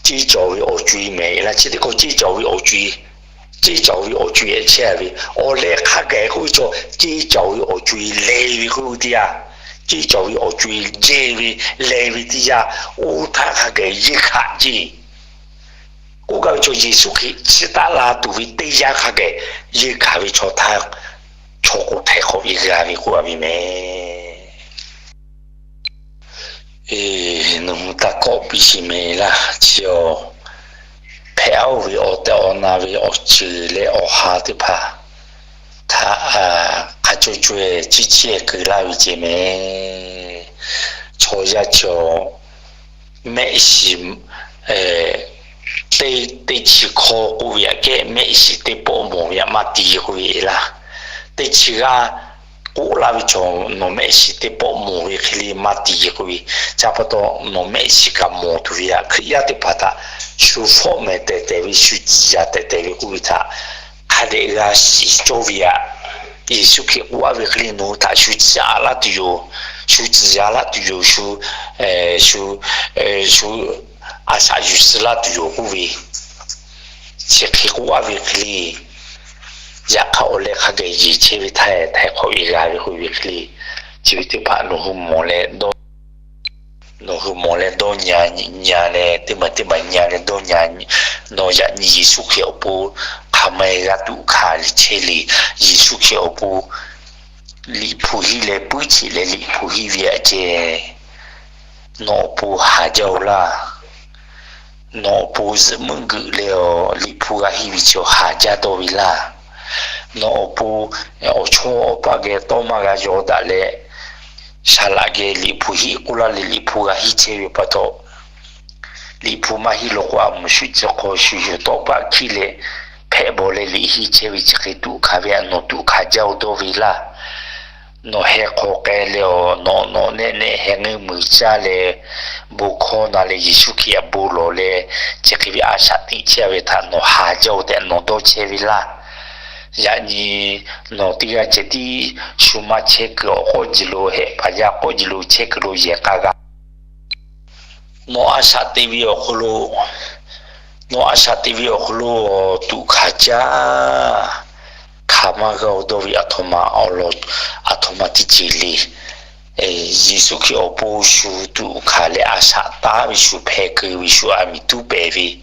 Ceˇ cawˬ ve awˬ co-e meh laˇ. Chi teˇ hkawˇ ceˇ cawˬ ve awˬ co-e, ceˇ cawˬ ve awˬ co-e chehˇ ve, awˬ leh hk'a geh k'oˆ ve cawˬ ceˇ cawˬ ve awˬ co-e leh ve k'oˆ ve teˇ yanˇ, ceˇ cawˬ ve awˬ co-e jehˇ ve leh ve teˇ yanˇ, oˇ htaˇ hk'a geh yeˇ hkanˍ ceˇ k'oˆ gaˇ ve cawˬ Yeˍsuˆ Hkriꞈ chiˇ taˆ la tuˬ ve teˇ yanˇ hk'a geh yeˇ hkanˍ ve chaw htaˇ, chaw k'o htaiˍ hk'awꞈ ve g'a ve k'oˆ a ve meh. Nawˬ hui taˇ kawˆ piˇ sheˍ meh laˇ. Chi awˬ hpehꞈ oˇ ve awˬ tehˬ awˬ na ve awˬ ceuˬ leh awˬ ha teˇ hpaˍ htaꞈ hk'a co co-e ciˇ ciˇ keu laˇ ve ceh meh. Chaw yaˇ chaw mehˆ shiˍ teˇ, teˇ chi hkawˇ k'oˆ ve aꞈ kehˉ mehˆ shiˍ teˇ pawˆ mawˬ ve aꞈ maˇ ti k'oˆ ve laˇ. Teˇ chi g'aˇ k'oˆ laˇ ve cawˬ nawˬ mehˆ shiˍ teˇ pawˆ mawˬ ve hk'e le maˇ ti k'oˆ ve, ca pa taw nawˬ mehˆ shiˍ kaꞈ mawˬ tuˬ ve aꞈ Hkriꞈ yaˇ teˇ hpaˍ htaꞈ shu fawˆ mehˍ tehˬ tehˬ ve shu ciˍ yaˍ tehˬ tehˬ ve k'oˆ ve htaꞈ hk'a dehꞈ g'a shiˍ cawˇ ve aꞈ Yeˍsuˆ Hkriꞈ k'oˆ a ve hk'e le nawˬ hui htaꞈ shu ciˍ a laˇ tuˬ yoˬ, shu ciˍ yaˍ laˇ tuˬ yoˬ, shu, shu, shu a shaꞈ yuˬ suh laˇ tuˬ yoˬ k'oˆ ve, chi hk'e k'oˆ a ve hk'e le. Yaꞈ hk'aˇ awˬ leh hk'a geh yeˬ chehˇ ve htaˇ htaiˍ hk'awꞈ ve g'a ve k'oˆ ve hk'e le. Chi ve teˇ hpaˍ nawˬ hui mawˬ leh dawˇ, nawˬ hui mawˬ leh dawˇ nyi nyi leh teˇ maˬ teˇ maˬ nyi leh dawˇ nyi. Nawˬ yaꞈ nyi Yeˍsuˆ Hkriꞈ awˬ pon hk'aˬ ma g'a tuꞈ hkanˍ chehˇ le. Yeˍsuˆ Hkriꞈ awˬ pon Liꞈ hpu hiˆ leh puiˉ cheꞈ leh Liꞈ hpu hiˆ ve aꞈ ceh, nawˬ awˬ pon haˍ jaˇ-oˬ laˇ. Nawˬ awˬ pon zuhꞈ meuˆ geuꞈ leh awˬ Liꞈ hpu g'a hiˆ ve chi haˍ jaˇ dawˇ ve laˇ. Nawˬ awˬ pon awˬ chawˇ awˬ paˆ geh tawˇ maˇ g'a yaw daꞈ leh, saˍ laꞈ geh Liꞈ hpu hiˆ k'oˆ laˇ leh Liꞈ hpu g'a hiˆ chehˇ ve pa taw, Liꞈ hpu maˇ hiˆ law k'o, a muˍ shuˆ chi hk'aw shu yuˬ tawˆ paˆ hkiˇ leh hpehꞈ bawˬ leh liꞈ hiˆ chehˇ ve chi hk'e tuꞈ hkanˍ ve aꞈ nawˬ tuꞈ hkanˍ jaˇ-oˬ dawˇ ve laˇ. Nawˬ heh hk'aw k'ai leh awˬ nawꞈ nawꞈ nehˆ nehˆ heh ngeuˇ muiˬ caˇ leh, bon hkawˇ na leh Yeˍsuˆ Hkriꞈ aꞈ bon lawˬ leh, chi hk'e ve a shaꞈ teꞈ chehˇ ve htaꞈ nawˬ haˍ jaˇ-oˬ tehꞈ nawˬ dawˇ chehˇ ve laˇ. Yaꞈ nyi nawˬ teˇ g'aˇ ceh tiˉ shu maˇ chehˇ kuiˬ awˬ k'awˇ ji lo, hehꞈ paˍ yaˇ k'awˇ ji lo chehˇ kuiˬ lo yehˬ k'a g'a. Nawˬ a shaꞈ te ve awˬ hk'aw lo, nawˬ a shaꞈ te ve awˬ hk'aw lo tuꞈ hkanˍ jaˇ. Hk'aˬ maˇ g'a-oˬ dawˇ ve aˬ htoꞈ ma awˬ lawn, aˬ htoꞈ ma teˇ ceuˬ le. Yeˍsuˆ Hkriꞈ awˬ pon shu tuꞈ hkanˍ leh a shaꞈ taˉ ve, shu hpeh keu ve, shu aˬ miˍ tuˉ pehˍ ve,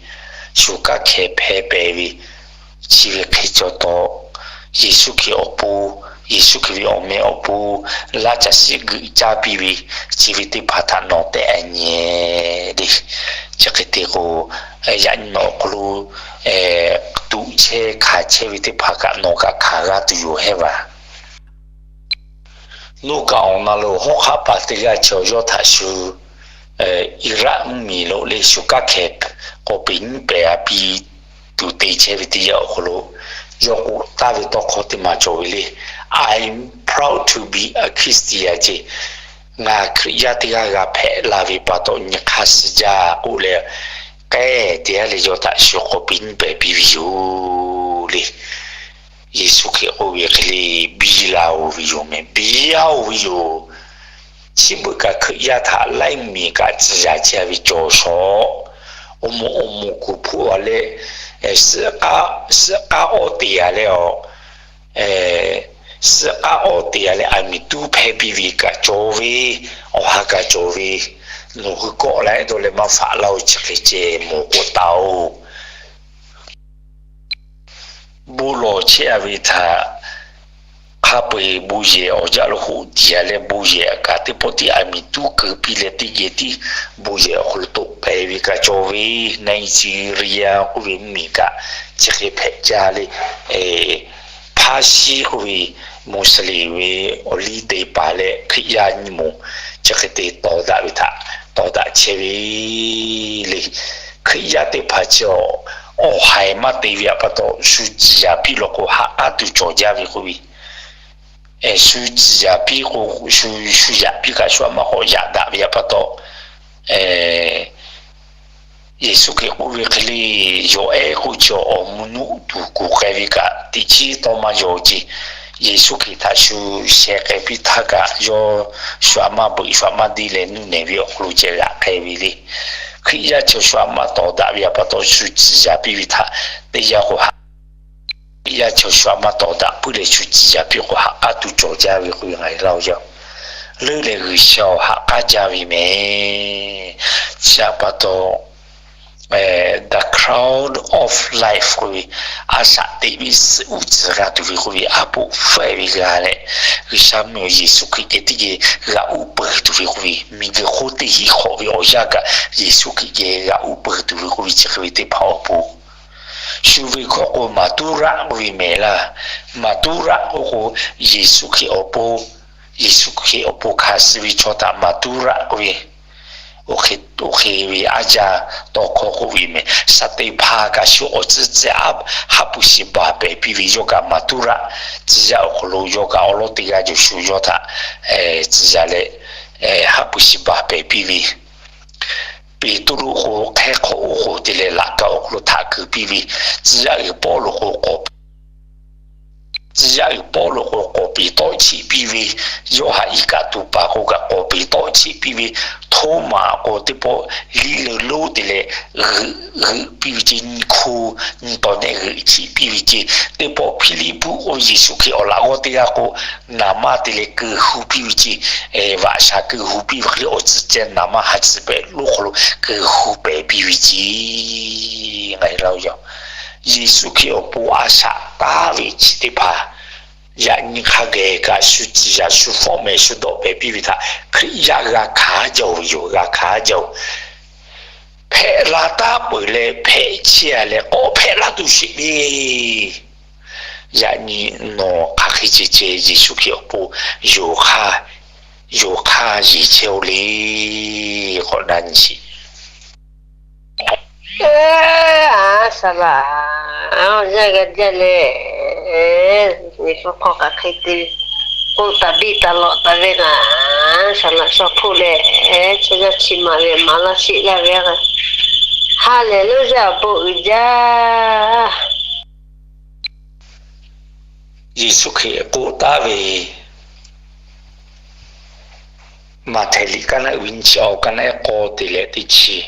shu kaˆ hkeh hpeh pehˍ ve, chi ve hk'e cawˬ taw, Yeˍsuˆ Hkriꞈ awˬ pon, Yeˍsuˆ Hkriꞈ ve awˬ meh awˬ pon laˇ caˬ shiˉ geuꞈ caˇ piˇ ve, chi ve teˇ hpaˍ htaꞈ nawˬ tehꞈ nyi le. Chi hk'e te k'o, yaꞈ nyi nawˬ awˬ hk'aw lo tuꞈ chehˇ hkanˍ chehˇ ve teˇ hpaˍ kaꞈ nawˬ kaꞈ hkanˍ g'a tuˬ yoˬ hehˉ vaˬ. Nuˇ kaꞈ awˬ na lo hawˉ hk'aˆ paˍ teˇ g'aˇ chi awˬ yawˇ htaꞈ shu Iˍraˆ mvuhˇmiˬ lo le shu kaˆ hkeh k'awꞈ peꞈ nyiˉ pehˍ a piˇ tuˬ te chehˇ ve teˇ yanˇ awˬ hk'aw lo, yawˇ k'oˆ taˍ ve tawˇ hkawˇ teˇ maˬ cawˬ ve le. I'm proud to be a Christian ce. Ngaˬ Hkriꞈ yaˇ teˇ g'aˇ g'a hpehꞈ la ve pa taw nyi hk'aˇ suh jaˇ k'oˆ leh, k'ehˉ te a leh yawˇ htaꞈ shu k'awꞈ peꞈ nyiˉ pehˍ piˇ ve yoˬ le. Yeˍsuˆ Hkriꞈ k'oˆ ve hk'e le, biˇ la-oˬ ve yoˬ mehˍ, biˇ yaˇ-oˬ ve yoˬ. Chi beuꞈ kaꞈ Hkriꞈ yaˇ htaꞈ laiˉ miˬ kaꞈ tcuh yaꞈ chehˇ ve cawˬ shawˍ. Awˬ moˍ awˬ moˍ kuˬ hpfuhˆ a leh, suhˆ k'aˉ awˉ te a leh a, suhˆ k'aˉ awˉ te a leh aˬ miˍ tuˉ hpehˇ piˇ ve kaꞈ cawˬ ve, awˬ ha kaꞈ cawˬ ve, nawˬ hui kawˆ la ehˉ dawˇ leh maˇ faꞈ laˇ-oˬ, chi hk'e ceh mawˬ k'oˆ taˍ-oˬ. Bon lawˬ chehˇ a ve htaꞈ hk'a peu-eˬ bon yehˬ awˬ jaˇ lo hoꞈ tiˍ a leh bon yehˬ kaꞈ teˇ pawˆ tiˉ aˬ miˍ tuˉ keu piˇ leh teˇ geh tiˉ bon yehˬ awˬ hk'aw lo toꞈ pehˍ ve kaꞈ cawˬ ve, Nigeria k'oˆ ve mvuhˇmiˬ kaꞈ chi hk'e hpehꞈ jaˇ le. Hpaˇ shiˉ k'oˆ ve Muslim ve awˬ liˇ te paˍ leh Hkriꞈ yaˇ nyi moˍ chi hk'e te tawˍ daꞈ ve htaꞈ tawˍ daꞈ chehˇ ve le. Hkriꞈ yaˇ teˇ hpaˍ chi awˬ haiˬ maˇ te ve pa taw shu ciˍ yaˍ piˇ law k'o ha k'aˉ tuˬ cawˬ jaˇ ve k'oˆ ve, shu ciˍ yaˍ piˇ k'o, shu yaꞈ piˇ kaꞈ shu aꞈ maˇ k'awꞈ yaꞈ daꞈ ve pa taw, Yeˍsuˆ Hkriꞈ k'oˆ ve hk'e le, yawˬ ehˉ k'oˆ chi awˬ mvuhˇ nuˆ tuˬ kuˬ k'ai ve kaꞈ teꞈ chiˉ tawˇ maˇ yaw ce. Yeˍsuˆ Hkriꞈ htaꞈ shu sheh k'ai piˇ htaˇ kaꞈ yawˇ shu aꞈ maˇ beuꞈ shu aꞈ maˇ deˇ leh nuˇ nehˬ ve awˬ hk'aw lo ceh g'aꞈ k'ai ve le. Hkriꞈ yaˇ chi shu aꞈ maˇ tawˍ daꞈ ve pa taw shu ciˍ yaˍ piˇ ve htaꞈ teˇ yanˇ k'o ha Hkriꞈ yaˇ chi shu aꞈ maˇ tawˍ daꞈ puiˉ leh shu ciˍ yaˍ piˇ k'o ha k'aˉ tuˬ cawˬ jaˇ ve k'oˆ ve ngaˬ hui laˇ-oˬ yaˇ. Leuˉ leh G'uiˬsha awˬ ha k'aˉ jaˇ ve mehˍ. Chi aꞈ pa taw, the crown of life k'oˆ ve, a shaꞈ teꞈ ve suhˉ uˉ tcuhˍ g'a tuˬ ve k'oˆ ve, aˉ poꞈ faiˇ ve g'a leh, G'uiˬsha mvuhˇ miˬ Yeˍsuˆ Hkriꞈ geh teˇ geh g'aꞈ uˉ peunˍ tuˬ ve k'oˆ ve, miˬguiˬ hk'oˆ teˇ hinˉ hk'awꞈ ve awˬ yanˇ kaꞈ Yeˍsuˆ Hkriꞈ geh g'aꞈ uˉ peunˍ tuˬ ve k'oˆ ve chi hk'e ve teˇ hpaˍ awˬ pon shu ve hkawˇ k'o maˍ tuˉ raˆ k'oˆ ve mehˍ laˇ. Maˍ tuˉ raˆ k'oˆ k'o, Yeˍsuˆ Hkriꞈ awˬ pon, Yeˍsuˆ Hkriꞈ awˬ pon hkanˍ suh ve chaw htaꞈ maˍ tuˉ raˆ k'oˆ ve, oˇ hk'e ve aˉ jaˇ tawˇ hkawˇ k'oˆ ve mehˍ. Saˍteˍhpanˍ kaꞈ shu awˬ tcuhˇ tcuhˇ haˉ pui shiˍ baˬ pehˍ piˇ ve yawˇ kaꞈ maˍ tuˉ raˆ. Tcuh yaˇ awˬ hk'aw lo yawˇ kaꞈ awˬ lawn teˇ g'aˇ cawˬ shu yawˇ htaꞈ tcuh yaˇ leh, haˉ pui shiˍ baˬ pehˍ piˇ ve Peˍtruˆ k'o, hk'ehˇ hk'aw oˇ k'oˍ te leh laꞈ ka awˬ hk'aw lo htaꞈ keu piˇ ve, tcuh yaˇ uiˍ Pawˇluꞈ k'o k'awꞈ, tcuh yaˇ uiˍ Pawˇluꞈ k'o k'awꞈ peˍ tawˆ cheˆ piˇ ve, Yoˇhanˬ iˉ kaˆ tuˬ paˍ k'o kaꞈ k'awꞈ peˍ tawˆ cheˆ piˇ ve, Htoˉmaꞈ k'o teˇ pawˆ liˇ leuˬ lonˉ te leh g'euꞈ g'euꞈ piˇ ve ce, nyi hku nyi tawˍ nehˆ g'euꞈ cheˆ piˇ ve ce, teˇ pawˆ Hpiˇliˇpuˆ k'o Yeˍsuˆ Hkriꞈ awˬ laꞈ g'awˇ teˇ g'aˇ k'o, naˍ manˇ te leh keu hu piˇ ve ce, vaꞈ shaˍ keu hu piˇ ve hk'e le awˬ tcuhˇ ceh naˍ manˇ ha tcuhˇ pehˍ lonˉ hk'aw lo keu hu pehˍ piˇ ve ce. Ngaˬ hui laˇ yaˇ, Yeˍsuˆ Hkriꞈ awˬ pon a shaꞈ taˉ ve chi teˇ hpaˍ yaꞈ nyi hk'a geh kaꞈ shu ciˍ yaꞈ, shu fawˆ mehˍ, shu dawˆ pehˍ piˇ ve htaꞈ Hkriꞈ yaˇ g'a hkanˍ jaˇ-oˬ ve yoˬ, g'a hkanˍ jaˇ-oˬ. Hpehꞈ la taˉ peuˬ leh hpehꞈ chehˇ a leh k'awꞈ hpehꞈ laˇ tuˬ sheˍ ve, yaꞈ nyi nawˬ hk'aˬ hk'e ceh ceh Yeˍsuˆ Hkriꞈ awˬ pon yonˍ hk'aˇ, yonˍ hk'aˇ yeˬ chehˇ-oˬ le. K'awꞈ na nyi sheˍ. Aˉ, saˍ laꞈ, yaˇ g'a jaˇ leh, Yeˍsuˆ hk'aw hk'aˬ hk'e te k'oˆ taˍ biˇ taˍ lawꞈ taˍ ve ngaˬ, saˍ laꞈ shaw hpoˆ leh, chaw yaˇ chi maˍ ve maˍ laˇ sheˆ laˇ ve, Haˍleˍluˇyaˇ awˬ bon uiˍ jaˇ. Yeˍsuˆ Hkriꞈ k'oˆ taˍ ve, Maꞈhtehˍ liꞈ kaˇ naˆ uiˍ nyi chi awˬ kaˇ naˆ ehˉ k'aw te leh teˇ chi,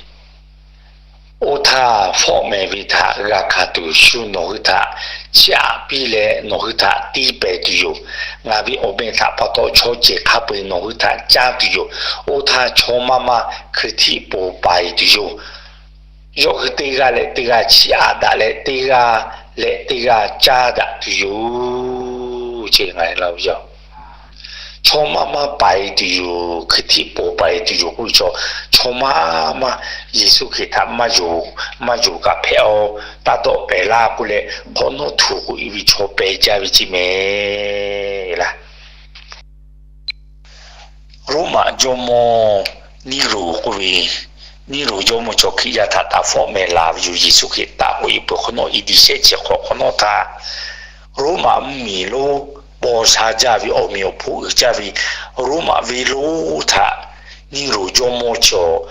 Oˇ htaˇ, fawˆ mehˍ ve htaꞈ g'a hkanˍ tuˬ shu nawˬ hui htaꞈ chiˇ aꞈ piˇ leh nawˬ hui htaꞈ tiˇ pehˍ tuˬ yoˬ. Ngaˬ ve awˬ meh htaꞈ pa taw chaw ceuˬ hk'a peu-eˬ nawˬ hui htaꞈ caˇ tuˬ yoˬ. Oˇ htaˇ, chaw maˇ maˇ hkui htiˆ poˬ paiˍ tuˬ yoˬ. Yawˇ hui teˇ g'aˇ leh teˇ g'aˇ chiˇ aꞈ daꞈ leh, teˇ g'aˇ leh teˇ g'aˇ caˇ daꞈ tuˬ yoˬ. Chaw maˇ maˇ paiˍ tuˬ yoˬ, hkui htiˆ poˬ paiˍ tuˬ yoˬ k'oˆ ve chaw, chaw maˇ maˇ Yeˍsuˆ Hkriꞈ htaꞈ maˇ yonˍ, maˇ yonˍ kaꞈ hpehꞈ-aw, taˇ dawˆ pehˍ laˇ k'oˆ leh, hk'awꞈ nawˉ htuꞈ k'oꞈ-e ve chaw pehˬ jaˇ ve ceˇ mehˍ laˇ. Roˉmaꞈ jawˇmawˇ Niˇroˬ k'oˆ ve, Niˇroˬ jawˇmawˇ chaw Hkriꞈ yaˇ htaꞈ taˍ fawˆ mehˍ laˬ ve yoˬ. Yeˍsuˆ Hkriꞈ taˆ k'oꞈ-e peuˬ hk'awꞈ nawˉ, A.D. shehˆ chi hk'awꞈ hk'awꞈ nawˉ htaˇ, Roˉmaꞈ mvuhˇmiˬ lonˉ paw sha jaˇ ve, awˬ meꞈ awˬ hponˇ uiˍ jaˇ ve Roˉmaꞈ venˇ lonˉ htaꞈ Niˇroˬ jawˇmawˇ chaw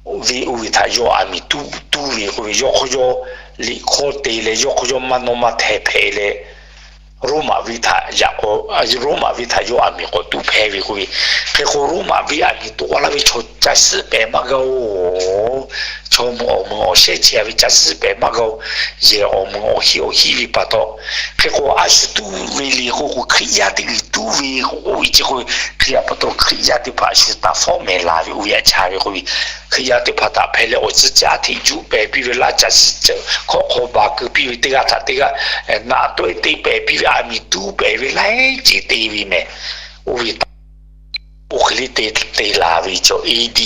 venˇ oˇ ve htaꞈ yawˇ aˬ miˍ tuˉ tuˉ ve k'oˆ ve, yawˇ hk'aw yawˇ liꞈ hkawˇ te leh, yawˇ hk'aw yawˇ maˇ nawˇ maˇ hteh hpehꞈ leh, Roˉmaꞈ venˇ htaꞈ yaꞈ k'aw, Roˉmaꞈ venˇ htaꞈ yawˇ aˬ miˍ k'awꞈ tuˉ hpehˇ ve k'oˆ ve. Hk'e k'o, Roˉmaꞈ venˇ aˬ miˍ toꞈ-a laˇ ve chaw ca suhˉ pehˍ maˇ g'a-oˬ. Chaw mvuhˇ awˬ mvuhˇ awˬ shehˆ chehˇ-a ve ca suhˉ pehˍ maˇ g'a-oˬ. Yehˬ awˬ mvuhˇ awˬ hiˆ awˬ hiˆ ve pa taw, hk'e k'o, a shu tuˉ ve le k'oˆ k'o, Hkriꞈ yaˇ teˇ g'uiˬ tuˉ ve k'oˆ ve chi k'o, Hkriꞈ yaˇ pa taw Hkriꞈ yaˇ teˇ hpaˍ a shu taˍ fawˆ mehˍ laˬ ve oˇ ve yaꞈ cha ve k'oˆ ve, Hkriꞈ yaˇ teˇ hpaˍ htaꞈ hpehꞈ leh awˬ tcuhˉ caˉ hteꞈ juˆ pehˍ piˇ ve laˇ, ca suhˉ hkawˇ hk'aw baˬ keu piˇ ve, teˇ g'aˇ htaꞈ teˇ g'aˇ naꞈ tawˆ-e te pehˍ piˇ ve, aˬ miˍ tuˉ pehˍ ve laiˉ ceuˬ te ve mehˍ. Oˇ ve oˇ hk'e le te te laˬ ve chaw, A.D.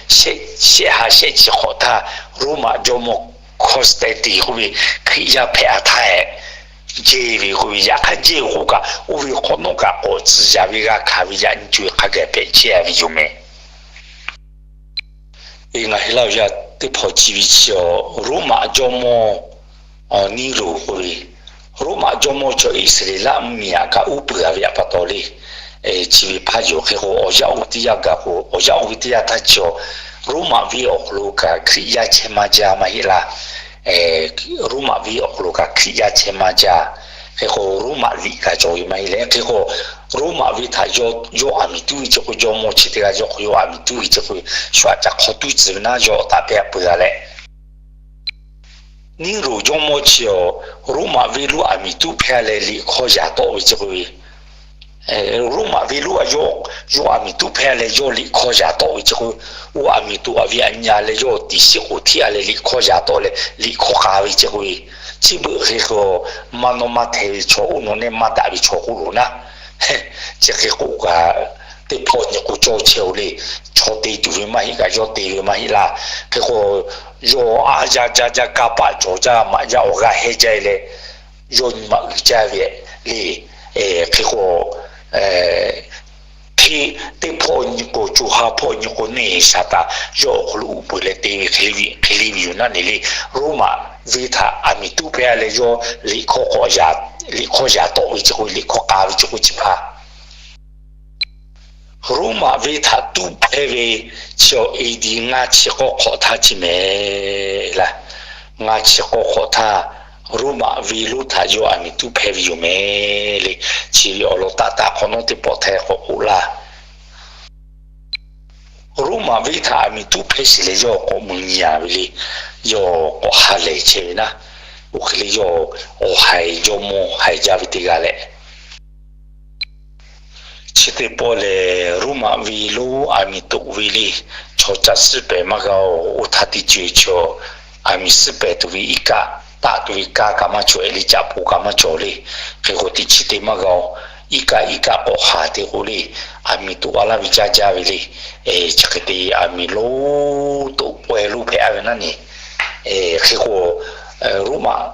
shehˆ ha shehˆ chi hk'awꞈ htaˇ, Roˉmaꞈ jawˇmawˇ Constantine k'oˆ ve Hkriꞈ yaˇ hpehꞈ-a htaˇ, jehˇ ve k'oˆ ve, yaꞈ hk'aˇ jehˇ-oˬ k'oˆ kaꞈ, oˇ ve hk'awꞈ nawˉ kaꞈ k'awꞈ tcuh yaˍ ve g'a hkanˍ ve yaꞈ nyi co-e hk'a gaˬ hpehꞈ chehˇ-a ve yoˬ mehˍ. Ngaˬ hui Laˇ huˍ yaˇ teˇ hpaˍ chi ve chi, Roˉmaꞈ jawˇmawˇ Niˇroˬ k'oˆ ve, Roˉmaꞈ jawˇmawˇ chaw Iˉsaˍreˍlaˆ mvuhˇmiˬ aꞈ kaꞈ uˉ peunˍ-a ve pa taw le, chi ve hpaˇ yoˬ. Hk'e k'o, awˬ yanˇ oˇ ve teˇ yanˇ gaˬ k'o, awˬ yanˇ oˇ ve teˇ yanˇ htaˇ chi, Roˉmaꞈ venˇ awˬ hk'aw lo kaꞈ Hkriꞈ yaˇ chehˇ maˇ jaˇ maˇ heˆ laˇ. Roˉmaꞈ venˇ awˬ hk'aw lo kaꞈ Hkriꞈ yaˇ chehˇ maˇ jaˇ. Hk'e k'o, Roˉmaꞈ liꞈ kaꞈ cawˬ ve maˇ heˆ leh, hk'e k'o, Roˉmaꞈ venˇ htaꞈ yawˇ aˬ miˍ tuˉ ve chi k'o, jawˇmawˇ chi teˇ g'aˇ yawˇ hk'aw yawˇ aˬ miˍ tuˉ ve chi k'o, shu aꞈ ca hk'aw tuˉ tcuh ve naˉ yawˇ taꞈ pehˇ peuˬ-a leh, Niˇroˬ jawˇmawˇ chi, Roˉmaꞈ venˇ lonˉ aˬ miˍ tuˉ hpehˇ leh liꞈ hkawˇ yaꞈ tawˆ ve chi k'o, Roˉmaꞈ venˇ lonˉ a yawˇ, yawˇ aˬ miˍ tuˉ hpehˇ leh yawˇ liꞈ hkawˇ yaꞈ tawˆ ve chi k'o, oˇ aˬ miˍ toꞈ-a ve aꞈ nyi-a leh yawˇ tiꞈ shiˆ k'oˍ htiˆ-a leh liꞈ hkawˇ yaꞈ tawˆ leh liꞈ hkawˇ k'a ve chi k'o, chi beuꞈ hk'e k'o, maˇ nawˇ maˇ hteh ve chaw, oˇ nawˬ neˇ maˇ daꞈ ve chaw k'oˆ loˬ naˉ, chi hk'e k'oˆ kaꞈ, teˇ hpawˇ nyi k'o cawˇ chehˇ-oˬ le. Chaw te tuˬ ve maˇ heˆ kaꞈ yawˇ te ve maˇ heˆ laˇ. Hk'e k'o, yawˇ aˉ jaˇ jaˇ jaˇ kanˇ paˆ cawˬ jaˇ maꞈ jaˇ awˬ g'aˇ heh jaˇ-e leh, yawˇ nyi ma uiˍ jaˇ ve le. Hk'e k'o, hteˇ teˇ hpawˇ nyi k'o, co ha hpawˇ nyi k'o neˇ Saˍtanˍ yawˇ awˬ hk'aw lo uˉ peunˍ leh te ve hk'e le ve yoˬ naˉ ne le. Roˉmaꞈ venˇ htaꞈ aˬ miˍ tuˉ hpehˇ leh yawˇ liꞈ hkawˇ k'awꞈ yaꞈ, liꞈ hkawˇ yaꞈ tawˆ ve chi k'o, liꞈ hkawˇ k'a ve chi k'o chi hpaˇ Roˉmaꞈ venˇ htaꞈ tuˉ hpehˇ ve chi, A.D. ngaˇ chi k'awˇ hk'awꞈ htaˇ chi mehˍ laˇ. Ngaˇ chi k'awˇ hk'awꞈ htaˇ, Roˉmaꞈ venˇ lonˉ htaꞈ yawˇ aˬ miˍ tuˉ hpehˇ ve yoˬ mehˍ le. Chi ve awˬ lawn taˆ taˆ hk'awꞈ nawˉ teˇ pawˆ htaiˍ k'awꞈ k'oˆ laˇ. Roˉmaꞈ venˇ htaꞈ aˬ miˍ tuˉ hpehˇ sheˍ leh yawˇ k'awꞈ mui nyi-a ve le. Yawˇ k'awꞈ ha lehˬ chehˇ ve naˉ, oˇ hk'e le yawˇ awˬ haiˬ jawˇmawˇ haiˬ jaˇ ve teˇ g'aˇ leh, chi teˇ pawˆ lehˬ, Roˉmaꞈ venˇ lonˉ aˬ miˍ toꞈ ve le. Chaw ca suhˉ pehˍ maˇ g'a-oˬ. Oˇ htaˇ teˇ ceuˬ chaw aˬ miˍ suhˉ pehˍ tuˬ ve iˉ kaˆ taˆ tuˬ ve kaˇ kaꞈ maˇ cawˬ-e le, caꞈ poˍ kaꞈ maˇ cawˬ le. Hk'e k'o, teˇ chi teˇ maˇ g'a-oˬ. Iˉ kaˆ iˉ kaˆ k'awꞈ haˍ te k'o le, aˬ miˍ toꞈ-a laˇ ve caˇ jaˇ ve le. Chi hk'e te aˬ miˍ lonˉ toꞈ pawehˇ lonˉ hpehꞈ-a ve naˉ ne. Hk'e k'o, Roˉmaꞈ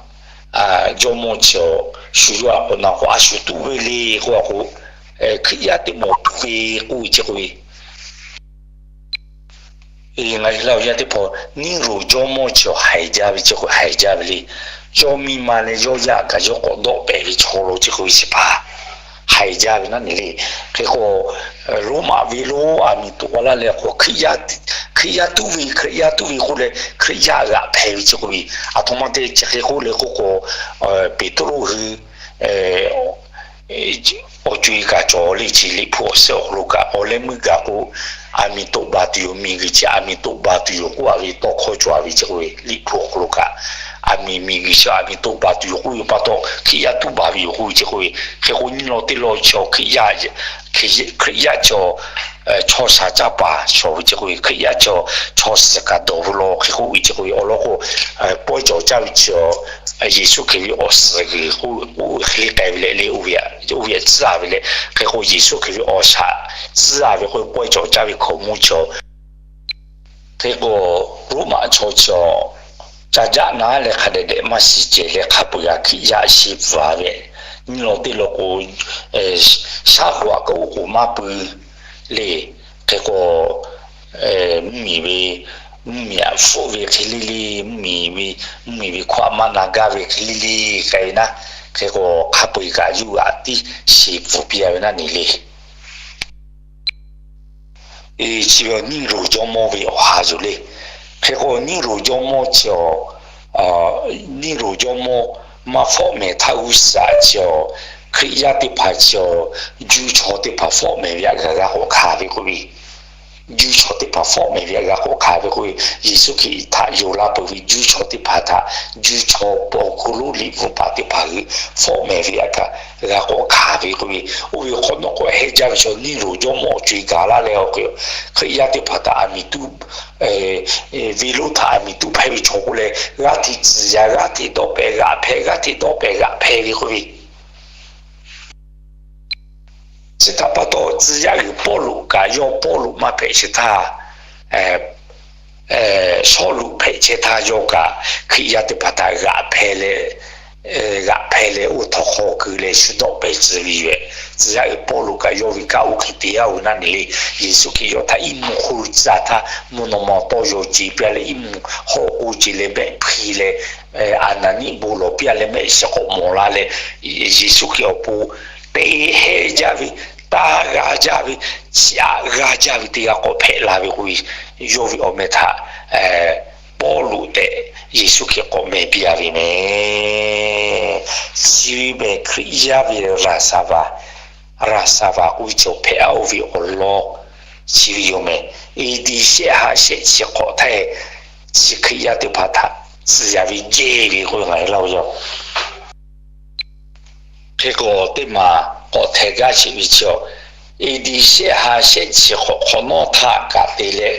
jawˇmawˇ chi awˬ shu yawˇ a k'o na k'o, a shu tuˉ ve le k'oˆ a k'o, Hkriꞈ yaˇ teˇ mawˬ tuˉ ve k'oˆ ve chi k'oˆ ve, ngaˬ hui Laˇ huˍ yaˇ teˇ hpaˍ, Niˇroˬ jawˇmawˇ chi awˬ haiˬ jaˇ ve chi k'o haiˬ jaˇ ve le. Yawˇ miˇ ma leh yawˇ yaˇ kaꞈ yawˇ k'awꞈ dawˆ pehˍ ve chaw lo chi k'oˆ ve chi hpaˍ haiˬ jaˇ ve naˉ ne le. Hk'e k'o, Roˉmaꞈ venˇ lonˉ aˬ miˍ toꞈ-a laˇ leh k'o, Hkriꞈ yaˇ tuˉ ve, Hkriꞈ yaˇ tuˉ ve k'oˆ leh Hkriꞈ yaˇ g'aꞈ hpehꞈ ve chi k'oˆ ve, aˬ htoꞈ ma te chi hk'e k'oˆ le k'oˆ k'o, Peˍtruˆ hui awˬ co-e kaꞈ cawˬ le. Chi Liꞈ hpu awˬ suhˉ awˬ hk'aw lo kaꞈ awˬ leh meuˇ gaˬ k'o, aˬ miˍ toˆ ba tuˬ yoˬ, miˬguiˬ chi aˬ miˍ toˆ ba tuˬ yoˬ k'oˆ a ve tawˇ hkawˇ cawˬ a ve chi k'oˆ ve, Liꞈ hpu awˬ hk'aw lo kaꞈ, aˬ miˍ miˬguiˬ chi aˬ miˍ toˆ ba tuˬ yoˬ k'oˆ ve pa taw, Hkriꞈ yaˇ tuˉ baˬ ve yoˬ k'oˆ ve chi k'oˆ ve. Hk'e k'o, nyiˇ law teˇ law chi Hkriꞈ yaˇ, Hkriꞈ yaˇ chi chaw shaˍ caˇ paˍ shawˍ ve chi k'oˆ ve, Hkriꞈ yaˇ chi chaw suhˍ kaꞈ dawˬ ve law hk'e k'oˆ ve chi k'oˆ ve awˬ lawn k'o, pawehˇ cawˬ caˇ ve chi Yeˍsuˆ Hkriꞈ ve awˬ suhˍ g'uiˬ k'oˆ ve hk'e le k'ai ve leh le, oˇ ve tcuhˉ a ve leh, hk'e k'o Yeˍsuˆ Hkriꞈ ve awˬ shaꞈ tcuhˉ a ve k'oˆ ve pawehˇ cawˬ caˇ ve hkaoˍmonˇ chi Hk'e k'o, Roˉmaꞈ chaw chi ca jaˆ na leh hk'a dehꞈ dehꞈ maˇ shiˍ cehˬ leh hk'a peu-eˬ g'a Hkriꞈ yaˇ sheˍ pfuhˍ a ve, nyiˇ law teˇ law k'o, shaˉ hoꞈ aꞈ k'oˆ k'oˍ maˇ pui le. Hk'e k'o, mvuhˇmiˬ ve, mvuhˇmiˬ aꞈ hpfuhˆ ve hk'e le le, mvuhˇmiˬ ve, mvuhˇmiˬ ve hkawˇ aꞈ maˇ na gaˇ ve hk'e le le k'ai ve naˉ, hk'e k'o hk'a peu-eˬ kaꞈ yuˇ g'aꞈ tiˉ sheˍ pfuhˍ piˇ a ve naˉ neˬ le. Chi ve Niˇroˬ jawˇmawˇ ve awˬ ha yoˬ le. Hk'e k'o, Niˇroˬ jawˇmawˇ chi, Niˇroˬ jawˇmawˇ maˇ fawˆ mehˍ htaˇ g'uˇ suhˍ chi, Hkriꞈ yaˇ teˇ hpaˍ chi, Juˇ chaw teˇ hpaˍ fawˆ mehˍ ve aꞈ g'a g'a k'awꞈ hkanˍ ve k'oˆ ve, Juˇ chaw teˇ hpaˍ fawˆ mehˍ ve aꞈ g'a k'awꞈ hkanˍ ve k'oˆ ve, Yeˍsuˆ Hkriꞈ htaꞈ yonˍ la peuˬ ve Juˇ chaw teˇ hpaˍ htaꞈ Juˇ chaw paw hkuˇ lonˉ liꞈ bvuhꞈ paˍ teˇ hpaˍ hui fawˆ mehˍ ve aꞈ kaꞈ g'a k'awꞈ hkanˍ ve k'oˆ ve, oˇ ve hk'awꞈ nawˉ k'awꞈ hehˇ jaˇ ve chaw Niˇroˬ jawˇmawˇ awˬ co-e gaˬ laˇ leh, Hkriꞈ yaˇ teˇ hpaˍ htaꞈ aˬ miˍ tuˉ, venˇ lonˉ htaꞈ aˬ miˍ tuˉ hpehˇ ve chaw k'oˆ leh, g'aˇ hteꞈ tcuhˍ yaꞈ, g'aˇ hteꞈ dawˆ pehˍ g'aꞈ hpehˇ, g'aˇ hteꞈ dawˆ pehˍ g'aꞈ hpehˇ ve k'oˆ ve, chi htaꞈ pa taw, tcuh yaˇ uiˍ Pawˇluꞈ kaꞈ yawˇ Pawˇluꞈ maˇ hpehꞈ chehˇ htaˇ, Sawˉluꞈ hpehꞈ chehˇ htaˇ yawˇ kaꞈ Hkriꞈ yaˇ teˇ hpaˍ htaꞈ g'aꞈ hpehˇ leh, g'aꞈ hpehˇ leh oˇ htawnˍ hk'aw keu leh shu dawˆ pehˍ tcuh ve yoˬ. Tcuh yaˇ uiˍ Pawˇluꞈ kaꞈ yawˇ ve kanˉ oˇ hk'e te yaˇ oˬ naˉ neˬ le. Yeˍsuˆ Hkriꞈ yawˇ htaꞈ iˉ mvuhˇ hk'oˆ lo tcuh a htaˇ, mvuhˇ naw ma tawˇ yaw ce piˇ a leh iˉ mvuhˇ hawˉ k'oˆ ce leh mehˆ hpiˇ leh, Aˍnaˍniˆ bon lawˬ piˇ a leh mehˆ shiˍ k'awꞈ mawˬ la leh, Yeˍsuˆ Hkriꞈ awˬ pon te hehˇ jaˇ ve, taˇ g'a jaˇ ve, chiˇ aꞈ g'a jaˇ ve teˇ g'aˇ k'awꞈ hpehꞈ la ve k'oˆ ve, yawˇ ve awˬ meh htaꞈ Pawˇluꞈ tehꞈ Yeˍsuˆ Hkriꞈ k'awꞈ mehˬ piˇ a ve meh. Chi ve mehˬ Hkriꞈ yaˇ ve raˍ saˍ vaˍ, raˍ saˍ vaˍ k'oˆ ve chaw hpehꞈ a oˇ ve awˬ lawn chi ve yoˬ meh. A.D. shehˆ ha shehˆ chi hk'awꞈ htaˇ, chi Hkriꞈ yaˇ teˇ hpaˍ htaꞈ tcuh yaꞈ ve jehˇ ve k'oˆ ve ngaˬ hui laˇ oˬ yaˇ. Hk'e k'o, teˇ maˬ k'awꞈ htehꞈ gaˇ sheˍ ve chi, A.D. shehˆ ha shehˆ chi hk'awꞈ hk'awꞈ nawˉ htaꞈ kaꞈ te leh,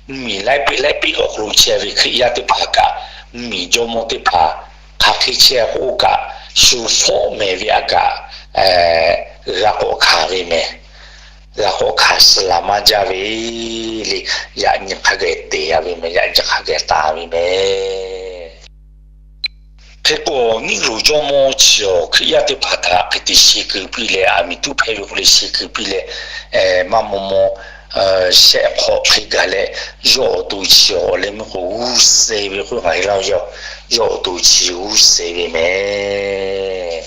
mvuhˇmiˬ laiˉ piˇ laiˉ piˇ awˬ hk'aw lo chehˇ ve Hkriꞈ yaˇ teˇ hpaˍ kaꞈ, mvuhˇmiˬ jawˇmawˇ teˇ hpaˍ hk'aˬ hk'e chehˇ k'oˆ kaꞈ, shu fawˆ mehˍ ve aꞈ kaꞈ g'a k'awꞈ hkanˍ ve meh. G'a k'awꞈ hkanˍ suh laˬ maˇ jaˇ ve le. Yaꞈ nyi hk'a geh te a ve meh, yaꞈ nyi hk'a geh taˍ ve meh. Hk'e k'o, Niˇroˬ jawˇmawˇ chi awˬ Hkriꞈ yaˇ teˇ hpaˍ htaꞈ hk'e te sheˍ keu piˇ leh, aˬ miˍ tuˉ hpehˇ ve k'oˆ leh sheˍ keu piˇ leh, maˇ maw maw shehˆ hk'awꞈ hk'e gaˬ leh, yawˇ awˬ to chi awˬ leh meuˇ k'o g'uˇ suh ve k'oˆ ngaˬ hui laˇ oˬ yaˇ. Yawˇ awˬ to chi g'uˇ suh ve meh.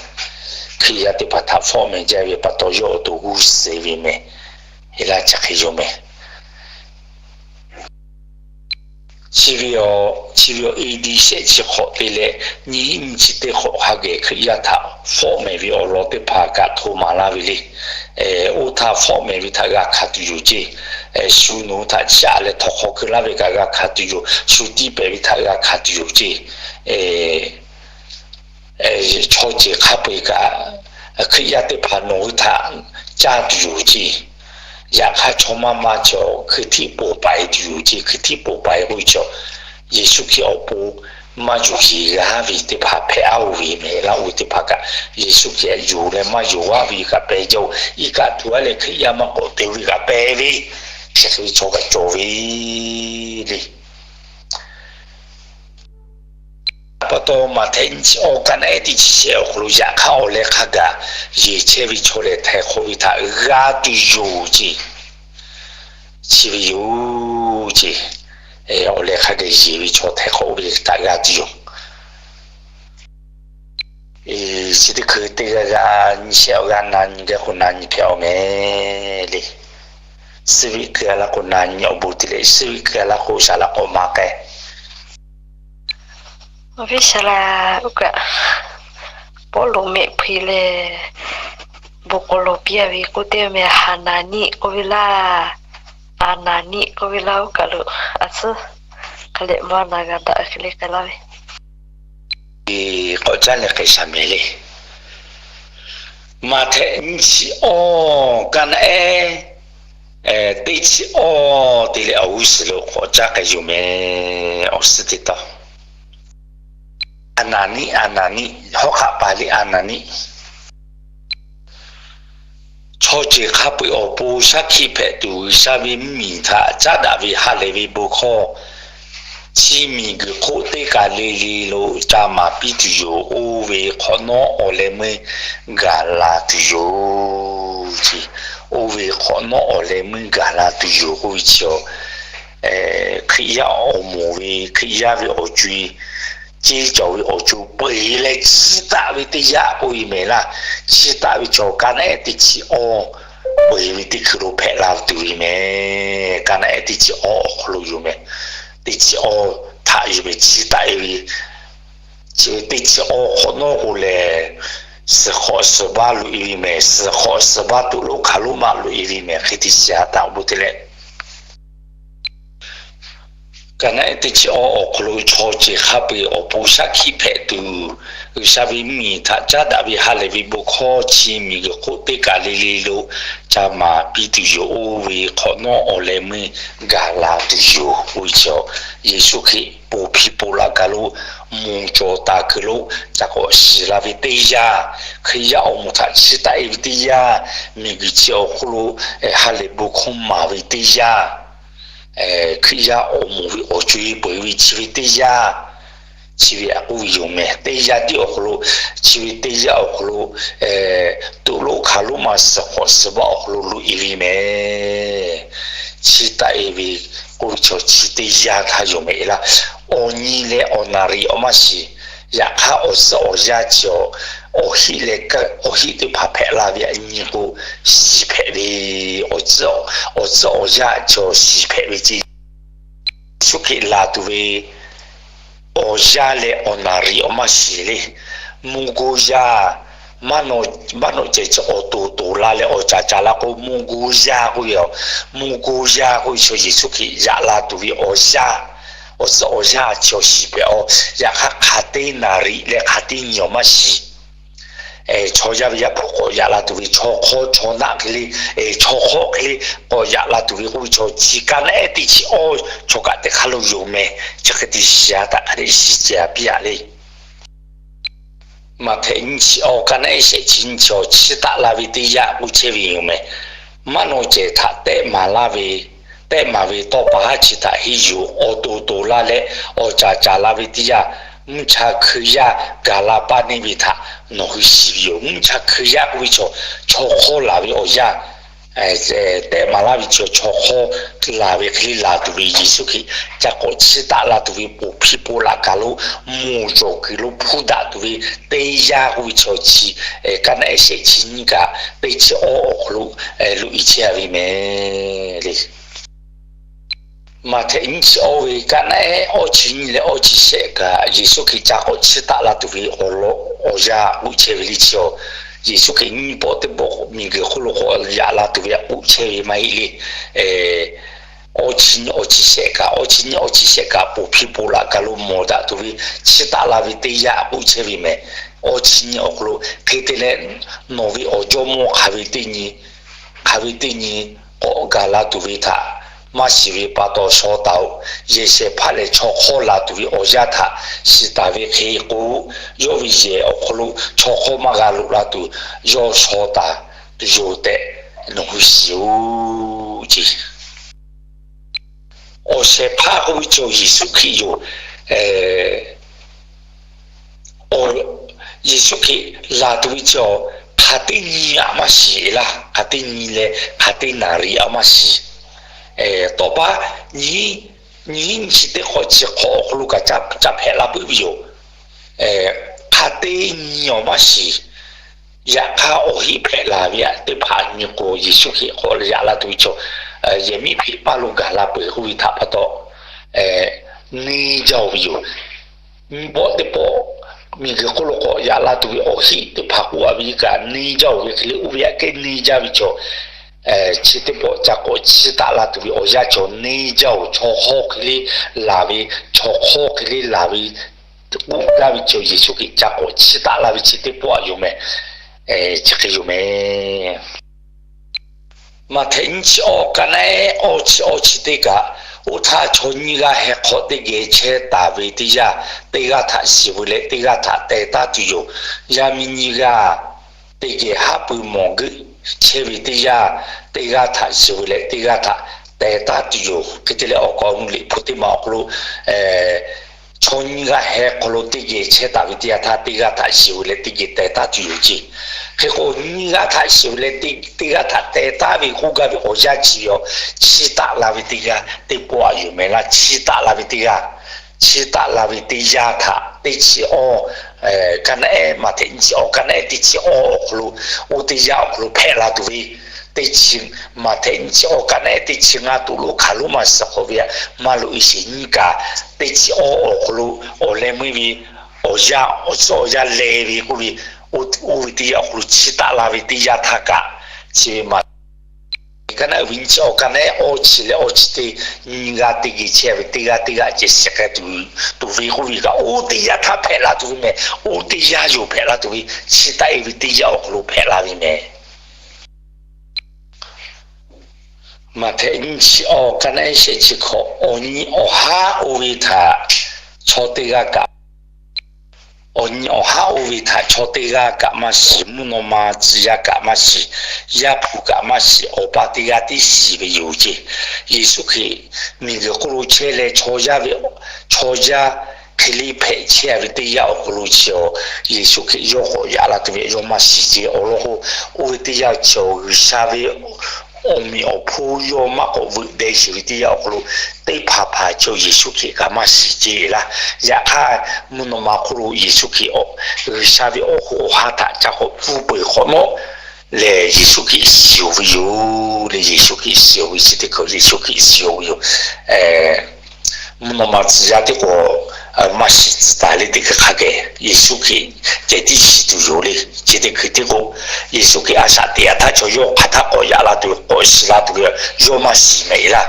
Hkriꞈ yaˇ teˇ hpaˍ htaꞈ fawˆ mehˍ jaˇ ve pa taw, yawˇ awˬ to g'uˇ suh ve meh. Heˍlaˆ chi hk'e yoˬ meh. Chi ve, chi ve A.D. shehˆ chi hk'awꞈ te leh nyiˇ nyiˇ chi teˇ hk'awꞈ hk'a geh Hkriꞈ yaˇ htaꞈ fawˆ mehˍ ve awˬ lawn teˇ hpaˍ kaꞈ hto maˍ laˇ ve le. Oˇ htaˇ fawˆ mehˍ ve htaꞈ g'a hkanˍ tuˬ yoˬ ceˇ. Shu nawˬ hui htaꞈ chiˇ aꞈ leh htawnˍ hk'aw keu laˇ ve kaꞈ g'a hkanˍ tuˬ yoˬ. Shu tiˇ pehˍ ve htaꞈ g'a hkanˍ tuˬ yoˬ ceˇ. Chaw ceuˬ hk'a peu-eˬ kaꞈ Hkriꞈ yaˇ teˇ hpaˍ nawˬ hui htaꞈ caˇ tuˬ yoˬ ceˇ. Yaꞈ hk'aˇ, chaw maˇ maˇ chaw hkui htiˆ poˬ paiˍ tuˬ yoˬ ceˇ. Hkui htiˆ poˬ paiˍ k'oˆ ve chaw, Yeˍsuˆ Hkriꞈ awˬ pon maˇ yonˍ sheˍ g'a ve teˇ hpaˍ hpehꞈ a oˇ ve meh. Laˇ oˇ ve teˇ hpaˍ kaꞈ, Yeˍsuˆ Hkriꞈ yonˍ leh maˇ yonˍ g'a ve kaꞈ pehˬ jaˇ oˬ. Iˉ kaˆ tuˬ a leh Hkriꞈ yaˇ maˇ k'awꞈ te ve kaꞈ pehˬ ve, chi hk'e ve chaw kaꞈ cawˬ ve le. Pa taw, Maꞈhtehˍ nyiˇ chi awˬ kaꞈ naˆ ehˉ teˇ chi shehˆ awˬ hk'aw lo yaꞈ hk'aˇ awˬ leh hk'a gaˬ yeˬ chehˇ ve chaw lehˬ, htaiˍ hk'awꞈ ve htaꞈ g'a tuˬ yoˬ ceˇ. Chi ve yoˬ ceˇ. Awˬ leh hk'a gaˬ yeˬ ve chaw htaiˍ hk'awꞈ ve htaꞈ g'a tuˬ yoˬ. Chi teˇ hkui teˇ g'aˇ g'aˇ nyi shehˆ awˬ g'aˇ na nyi gaˇ k'o na nyi hpehꞈ awˬ meh le. Suhˉ veˆ keu a laˇ k'o na nyi awˬ bon te leh, suhˉ veˆ keu a laˇ k'o shaˍ laꞈ k'awꞈ maˍ k'ai. Awˬ viˉ shaˍ laꞈ, oˇ kaꞈ Pawˇluꞈ mehˆ hpui leh bon k'aw lo piˇ a ve k'oˆ teˇ meh, Haˍnaˍniˆ k'oˆ ve laˇ. Aˍnaˍniˆ k'oˆ ve laˇ. Oˇ kaˬ lo a tcuhˉ hk'a leh maˇ na g'a daꞈ hk'e le k'ai laˇ ve, k'awꞈ caˉ leh k'ai shaˍ mehˍ le. Maꞈhtehˍ nyiˇ chi awˇ, kaˇ naˆ ehˉ teˇ chi awˇ te leh awˬ g'uˇ suhˍ lo k'awꞈ caˉ k'ai yoˬ mehˍ. Awˬ suhˉ teˇ tawn, Aˍnaˍniˆ, Aˍnaˍniˆ, hawˉ hk'aˆ paˍ liˇ Aˍnaˍniˆ. Chaw ceuˬ hk'a peu-eˬ awˬ pon shaˉ hkiˆ hpehꞈ tuˬ, G'uiˬsha ve mvuhˇmiˬ htaꞈ caˉ daꞈ ve ha lehˬ ve bon hkawˇ, chi miˬguiˬ hk'oˆ teˇ kaˬ le le lo ca maˍ piˇ tuˬ yoˬ. Oˇ ve hk'awꞈ nawˉ awˬ leh meuˇ gaˬ la tuˬ yoˬ. Oˇ ve hk'awꞈ nawˉ awˬ leh meuˇ gaˬ la tuˬ yoˬ k'oˆ ve chi, Hkriꞈ yaˇ awˬ moˍ ve, Hkriꞈ yaˇ ve awˬ co-e, ceˇ cawˬ ve awˬ co peuˬ leh chiˇ taˆ ve teˇ yanˇ k'oˆ ve mehˍ laˇ. Chiˇ taˆ ve chaw kaˇ naˆ ehˉ teˇ chi awˇ peuˬ ve teˇ hkui lo hpehꞈ la tuˬ ve mehˍ. Kaˇ naˆ ehˉ teˇ chi awˇ awˬ hk'aw lo yoˬ mehˍ. Teˇ chi awˇ htaꞈ yoˬ mehˍ. Chiˇ taˆ e ve chi ve teˇ chi awˇ hk'awꞈ nawˉ k'o lehˬ, suhˍ hk'awꞈ suhˍ baˇ loꞈ e ve mehˍ. Suhˍ hk'awꞈ suhˍ baˇ toꞈ loˆ hk'aˬ loˆ maˇ loꞈ e ve mehˍ. Hk'e te shiˍ a taꞈ k'oˆ te leh, kaˇ naˆ ehˉ teˇ chi awˇ awˬ hk'aw lo chaw ceuˬ hk'a peu-eˬ awˬ pon shaˉ hkiˆ hpehꞈ tuˬ, G'uiˬsha ve mvuhˇmiˬ htaꞈ caˉ daꞈ ve ha lehˬ ve bon hkawˇ chi miˬguiˬ hk'oˆ teˇ kaˬ le le lo ca maˍ piˇ tuˬ yoˬ. Oˇ ve hk'awꞈ nawˉ awˬ leh meuˇ gaˬ la tuˬ yoˬ k'oˆ ve chaw, Yeˍsuˆ Hkriꞈ ponˬ hpiˇ ponˬ laꞈ kaˬ lo moˬ cawˬ taˍ kuiˬ lo ca k'awꞈ shiˍ la ve teˇ yanˇ, Hkriꞈ yaˇ awˬ moˍ htaꞈ chiˇ taˆ e ve teˇ yanˇ, miˬguiˬ chi awˬ hk'oˆ lo ha lehˬ bon hkawˇ maˍ ve teˇ yanˇ, Hkriꞈ yaˇ awˬ moˍ ve awˬ co-e peuˬ ve chi ve teˇ yanˇ, chi ve aꞈ k'oˆ ve yoˬ mehˍ. Teˇ yanˇ tiˉ awˬ hk'aw lo, chi ve teˇ yanˇ awˬ hk'aw lo toꞈ loˆ hk'aˬ loˆ ma suhˍ hk'awꞈ suhˍ baˇ awˬ hk'aw lo loꞈ e ve mehˍ. Chiˇ taˆ e ve k'oˆ ve chaw chi teˇ yanˇ htaˇ yoˬ mehˍ laˇ. Awˬ nyi leh awˬ naˍ riˍ awˬ maˇ shiˍ. Yaꞈ hk'aˇ awˬ tcuhˉ awˬ yanˇ chi awˬ hiˆ leh awˬ hiˆ teˇ hpaˍ hpehꞈ la ve aꞈ nyi k'o, shiˍ hpehꞈ ve, awˬ tcuhˉ awˬ yanˇ chi awˬ shiˍ hpehꞈ ve ce. Yeˍsuˆ Hkriꞈ laˬ tuˬ ve awˬ yanˇ leh awˬ naˍ riˍ awˬ maˇ shiˍ le. Mvuhˇ goˇ yaˇ maˇ nawꞈ cehˬ chi awˬ toˍ toˍ la leh awˬ caˍ caˍ la k'o, mvuhˇ goˇ yaˇ k'oˆ ve, mvuhˇ goˇ yaˇ k'oˆ ve chaw Yeˍsuˆ Hkriꞈ yaꞈ la tuˬ ve awˬ yanˇ, awˬ tcuhˉ awˬ yanˇ chi awˬ shiˍ hpehꞈ a. Yaꞈ hk'aˇ hk'aˬ teˇ naˍ riˍ leh hk'aˬ teˇ nyi awˬ maˇ shiˍ. Chaw yaˇ ve Yaˇ hpu k'awꞈ yaꞈ la tuˬ ve chaw hk'awˇ chaw naˆ hk'e le, chaw hk'awˇ hk'e le k'awꞈ yaꞈ la tuˬ ve k'oˆ ve chaw chi kaˇ naˆ ehˉ teˇ chi awˇ chaw kaꞈ teˇ hk'aˇ lo yoˬ mehˍ. Chi hk'e te shiˍ a taꞈ hk'a dehꞈ shiˍ ce a piˇ aꞈ le. Maꞈhtehˍ nyiˇ chi awˇ kaˇ naˆ ehˉ shehˆ chi nyiˇ chi awˬ chiˇ taˆ la ve teˇ yanˇ k'oˆ chehˇ ve yoˬ mehˍ. Maˇ nawꞈ cehˬ htaꞈ tehˆ maˍ laˇ ve, tehˆ maˍ ve tawˇ pa haˉ chi htaꞈ henˇ yuˬ awˬ toˍ toˍ la leh awˬ caˍ caˍ la ve teˇ yanˇ, mvuhˇ cha hkui yaˇ gaˬ la paˇ neˇ ve htaꞈ nawˬ hui shiˍ ve yoˬ. Mvuhˇ cha hkui yaˇ k'oˆ ve chaw, chaw hk'awˇ laˬ ve awˬ yanˇ, tehˆ maˍ laˇ ve chi chaw hk'awˇ laˬ ve hk'e le laˬ tuˬ ve Yeˍsuˆ Hkriꞈ ca k'awꞈ chiˇ taˆ la tuˬ ve ponˬ hpiˇ ponˬ laꞈ kaˬ lo moˬ cawˬ kuiˬ lo hpuˇ daꞈ tuˬ ve teˇ yanˇ k'oˆ ve chaw chi, kaˇ naˆ ehˉ shehˆ chi nyiˇ kaꞈ teˇ chi awˇ awˬ hk'aw lo loꞈ e chehˇ a ve mehˍ le. Maꞈhtehˍ nyiˇ chi awˇ ve kaˇ naˆ ehˉ awˇ chi nyiˇ leh awˇ chi shehˆ kaꞈ Yeˍsuˆ Hkriꞈ ca k'awꞈ chiˇ taˆ la tuˬ ve awˬ yanˇ k'oˆ chehˇ ve le chi awˬ. Yeˍsuˆ Hkriꞈ nyiˇ pawˆ teˇ pawˆ miˬguiˬ hk'oˆ lo k'awꞈ yaꞈ la tuˬ ve k'oˆ chehˇ ve maˇ heˆ le. Awˇ chi nyiˇ awˇ chi shehˆ kaꞈ, awˇ chi nyiˇ awˇ chi shehˆ kaꞈ ponˬ hpiˇ ponˬ laꞈ kaˬ lo mawˬ daꞈ tuˬ ve chiˇ taˆ la ve teˇ yanˇ k'oˆ chehˇ ve mehˍ. Awˇ chi nyiˇ awˬ hk'aw lo hk'e te leh, nawˬ ve awˬ jawˇmawˇ hk'aˬ ve teˇ nyi, hk'aˬ ve teˇ nyi k'awꞈ gaˬ la tuˬ ve htaꞈ maˇ shiˍ ve pa taw shaw taˍ-oꞈ. Yehˬ shehˍ hpaˇ lehˬ chaw hk'awˇ laˬ tuˬ ve awˬ yanˇ htaꞈ shiˍ taˍ ve hk'e k'o, yawˇ ve yehˬ awˬ hk'aw lo chaw hk'awˇ maˇ g'a loꞈ la tuˬ yawˇ shaw taˍ tuˬ yoˬ tehꞈ nawˬ hui shiˍ-oꞈ ce. Awˬ shehˍ hpaˇ k'oˆ ve chaw Yeˍsuˆ Hkriꞈ yoˬ. Yeˍsuˆ Hkriꞈ laˬ tuˬ ve chi awˬ hk'aˬ teˇ nyi aꞈ maˇ shiˍ laˇ. Hk'aˬ teˇ nyi leh hk'aˬ teˇ naˍ riˍ aꞈ maˇ shiˍ. Tawˇ pa nyi, nyi nyi chi teˇ hk'awꞈ chi hk'awꞈ awˬ hk'aw lo kaꞈ ca hpehꞈ la puiˉ ve yoˬ. Hk'aˬ teˇ nyi awˬ maˇ shiˍ. Yaꞈ hk'aˇ awˬ heˆ hpehꞈ la ve aꞈ teˇ hpaˍ nyi k'o, Yeˍsuˆ Hkriꞈ k'awꞈ yaꞈ la tuˬ ve chaw, yehˬ miˉ hpeꞈ paˇ lo gaˬ la peuˬ k'oˆ ve htaꞈ pa taw, neˇ jaˇ-oˬ ve yoˬ. Nyiˇ pawˆ teˇ pawˆ miˬguiˬ hk'oˆ lo k'awꞈ yaꞈ la tuˬ ve awˬ heˆ teˇ hpaˍ k'oˆ a ve kaꞈ, neˇ jaˇ-oˬ ve hk'e le, oˇ ve aꞈ kehˉ neˇ jaˇ ve chaw, chi teˇ pawˆ ca k'awꞈ chiˇ taˆ la tuˬ ve awˬ yanˇ chaw neˇ jaˇ-oˬ. Chaw hk'awˇ hk'e le laˬ ve, chaw hk'awˇ hk'e le laˬ ve k'oˆ gaˇ ve chaw, Yeˍsuˆ Hkriꞈ ca k'awꞈ chiˇ taˆ la ve chi teˇ pawˆ aꞈ yoˬ mehˍ. Chi hk'e yoˬ mehˍ. Maꞈhtehˍ nyiˇ chi awˇ, ka naˆ ehˉ awˇ chi awˇ chi teˇ kaꞈ, oˇ htaˇ chaw nyiˇ g'aˇ heh hk'aw teˇ geh chehˇ taˍ ve teˇ yanˇ, teˇ g'aˇ htaꞈ shiˍ veu leh teˇ g'aˇ htaꞈ teh taˉ tuˬ yoˬ. Yaˇ miˇ nyiˇ g'aˇ teˇ geh haˉ pui mawˬ geuˆ chehˇ ve teˇ yanˇ, teˇ g'aˇ htaꞈ shiˍ veu leh teˇ g'aˇ htaꞈ teh taˉ tuˬ yoˬ. Hk'e te leh awˬ kaˍ awˬ nu liꞈ hpu teˇ maˬ awˬ hk'aw lo chaw nyiˇ g'aˇ heh hk'aw lo teˇ geh chehˇ taˍ ve teˇ yanˇ htaˇ, teˇ g'aˇ htaꞈ shiˍ veu leh teˇ geh teh taˉ tuˬ yoˬ ceˇ. Hk'e k'o, nyiˇ g'aˇ htaꞈ shiˍ veu leh teˇ g'aˇ htaꞈ teh taˉ ve k'oˆ gaˇ ve awˬ yanˇ chi ve aˬ, chiˇ taˆ la ve teˇ g'aˇ teˇ pawˆ aꞈ yoˬ mehˍ laˇ. Chiˇ taˆ la ve teˇ g'aˇ, chiˇ taˆ la ve teˇ yanˇ htaꞈ teˇ chi awˇ, ka naˆ ehˉ, Maꞈhtehˍ nyiˇ chi awˇ, ka naˆ ehˉ teˇ chi awˇ awˬ hk'aw lo, oˇ teˇ yanˇ awˬ hk'aw lo hpehꞈ la tuˬ ve, teˇ chi, Maꞈhtehˍ nyiˇ chi awˇ, ka naˆ ehˉ teˇ chi ngaˇ tuˬ lo hk'aˬ lo maˇ shiˍ hk'awꞈ ve, maˇ loꞈ e sheˍ nyiˇ kaꞈ, teˇ chi awˇ awˬ hk'aw lo awˬ leh meuˇ ve awˬ yanˇ, awˬ tcuhˉ awˬ yanˇ leh ve k'oˆ ve, oˇ ve teˇ yanˇ awˬ hk'aw lo chiˇ taˆ la ve teˇ yanˇ htaˇ kaꞈ, chi ve Maꞈhtehˍ ka naˆ uiˍ ve nyiˇ chi awˇ, ka naˆ ehˉ awˇ chi leh awˇ chi teˇ nyiˇ g'aˇ teˇ geh chehˇ ve teˇ g'aˇ teˇ g'aˇ ceh shiˍ k'ai tuˬ ve k'oˆ ve kaꞈ, oˇ teˇ yanˇ htaˇ hpehꞈ la tuˬ ve mehˍ. Oˇ teˇ yanˇ yoˬ hpehꞈ la tuˬ ve, chiˇ taˆ e ve teˇ yanˇ awˬ hk'aw lo hpehꞈ la ve mehˍ. Maꞈhtehˍ nyiˇ chi awˇ, ka naˆ ehˉ shehˆ chi hkawꞈ, awˬ nyi awˬ haˉ oˇ ve htaꞈ chaw teˇ g'aˇ kaꞈ, awˬ nyi awˬ haˉ oˇ ve htaꞈ chaw teˇ g'aˇ kaꞈ maˇ shiˍ, mvuhˇ naw ma tcuh yaˇ kaꞈ maˇ shiˍ, Yaˇ hpu kaꞈ maˇ shiˍ, Awˬ pa teˇ g'aˇ tiˉ shiˍ ve yoˬ ceˇ. Yeˍsuˆ Hkriꞈ miˬguiˬ hk'oˆ lo chehˇ leh, chaw yaˇ ve, chaw yaˇ hk'e le hpehꞈ chehˇ ve teˇ yanˇ awˬ hk'aw lo chi awˬ, Yeˍsuˆ Hkriꞈ yawˇ k'awꞈ yaꞈ la tuˬ ve yawˇ maˇ shiˍ ceˇ. Awˬ lawn k'o, oˇ ve teˇ yanˇ chi awˬ G'uiˬsha ve awˬ meꞈ awˬ hponˇ yawˇ maˇ k'awꞈ veuꞈ deh sheˍ ve teˇ yanˇ awˬ hk'aw lo, teˇ hpaˍ hpaˍ chi awˬ Yeˍsuˆ Hkriꞈ kaꞈ maˇ shiˍ ceˇ laˇ. Yaꞈ hk'aˇ, mvuhˇ naw ma hk'oˆ lo Yeˍsuˆ Hkriꞈ awˬ, G'uiˬsha ve awˬ hoꞈ awˬ ha htaꞈ ca k'awꞈ pfuhˇ peuˬ hk'awꞈ nawˉ lehˬ, Yeˍsuˆ Hkriꞈ shiˍ-oˬ ve yoˬ le. Yeˍsuˆ Hkriꞈ shiˍ-oˬ ve chi teˇ hkui Yeˍsuˆ Hkriꞈ shiˍ-oˬ ve yoˬ. Mvuhˇ naw ma tcuh yaˇ teˇ k'o maˇ shiˍ tcuh taˍ le teˇ hkui hk'a geh Yeˍsuˆ Hkriꞈ ceh tiˉ shiˍ tuˬ yoˬ le. Chi teˇ hkui teˇ k'o, Yeˍsuˆ Hkriꞈ a shaꞈ teꞈ yaꞈ htaˇ chaw yawˇ hk'aˬ htaˇ k'awꞈ yaꞈ la tuˬ, k'awꞈ shiˍ la tuˬ ve, yawˇ maˇ shiˍ mehˍ laˇ.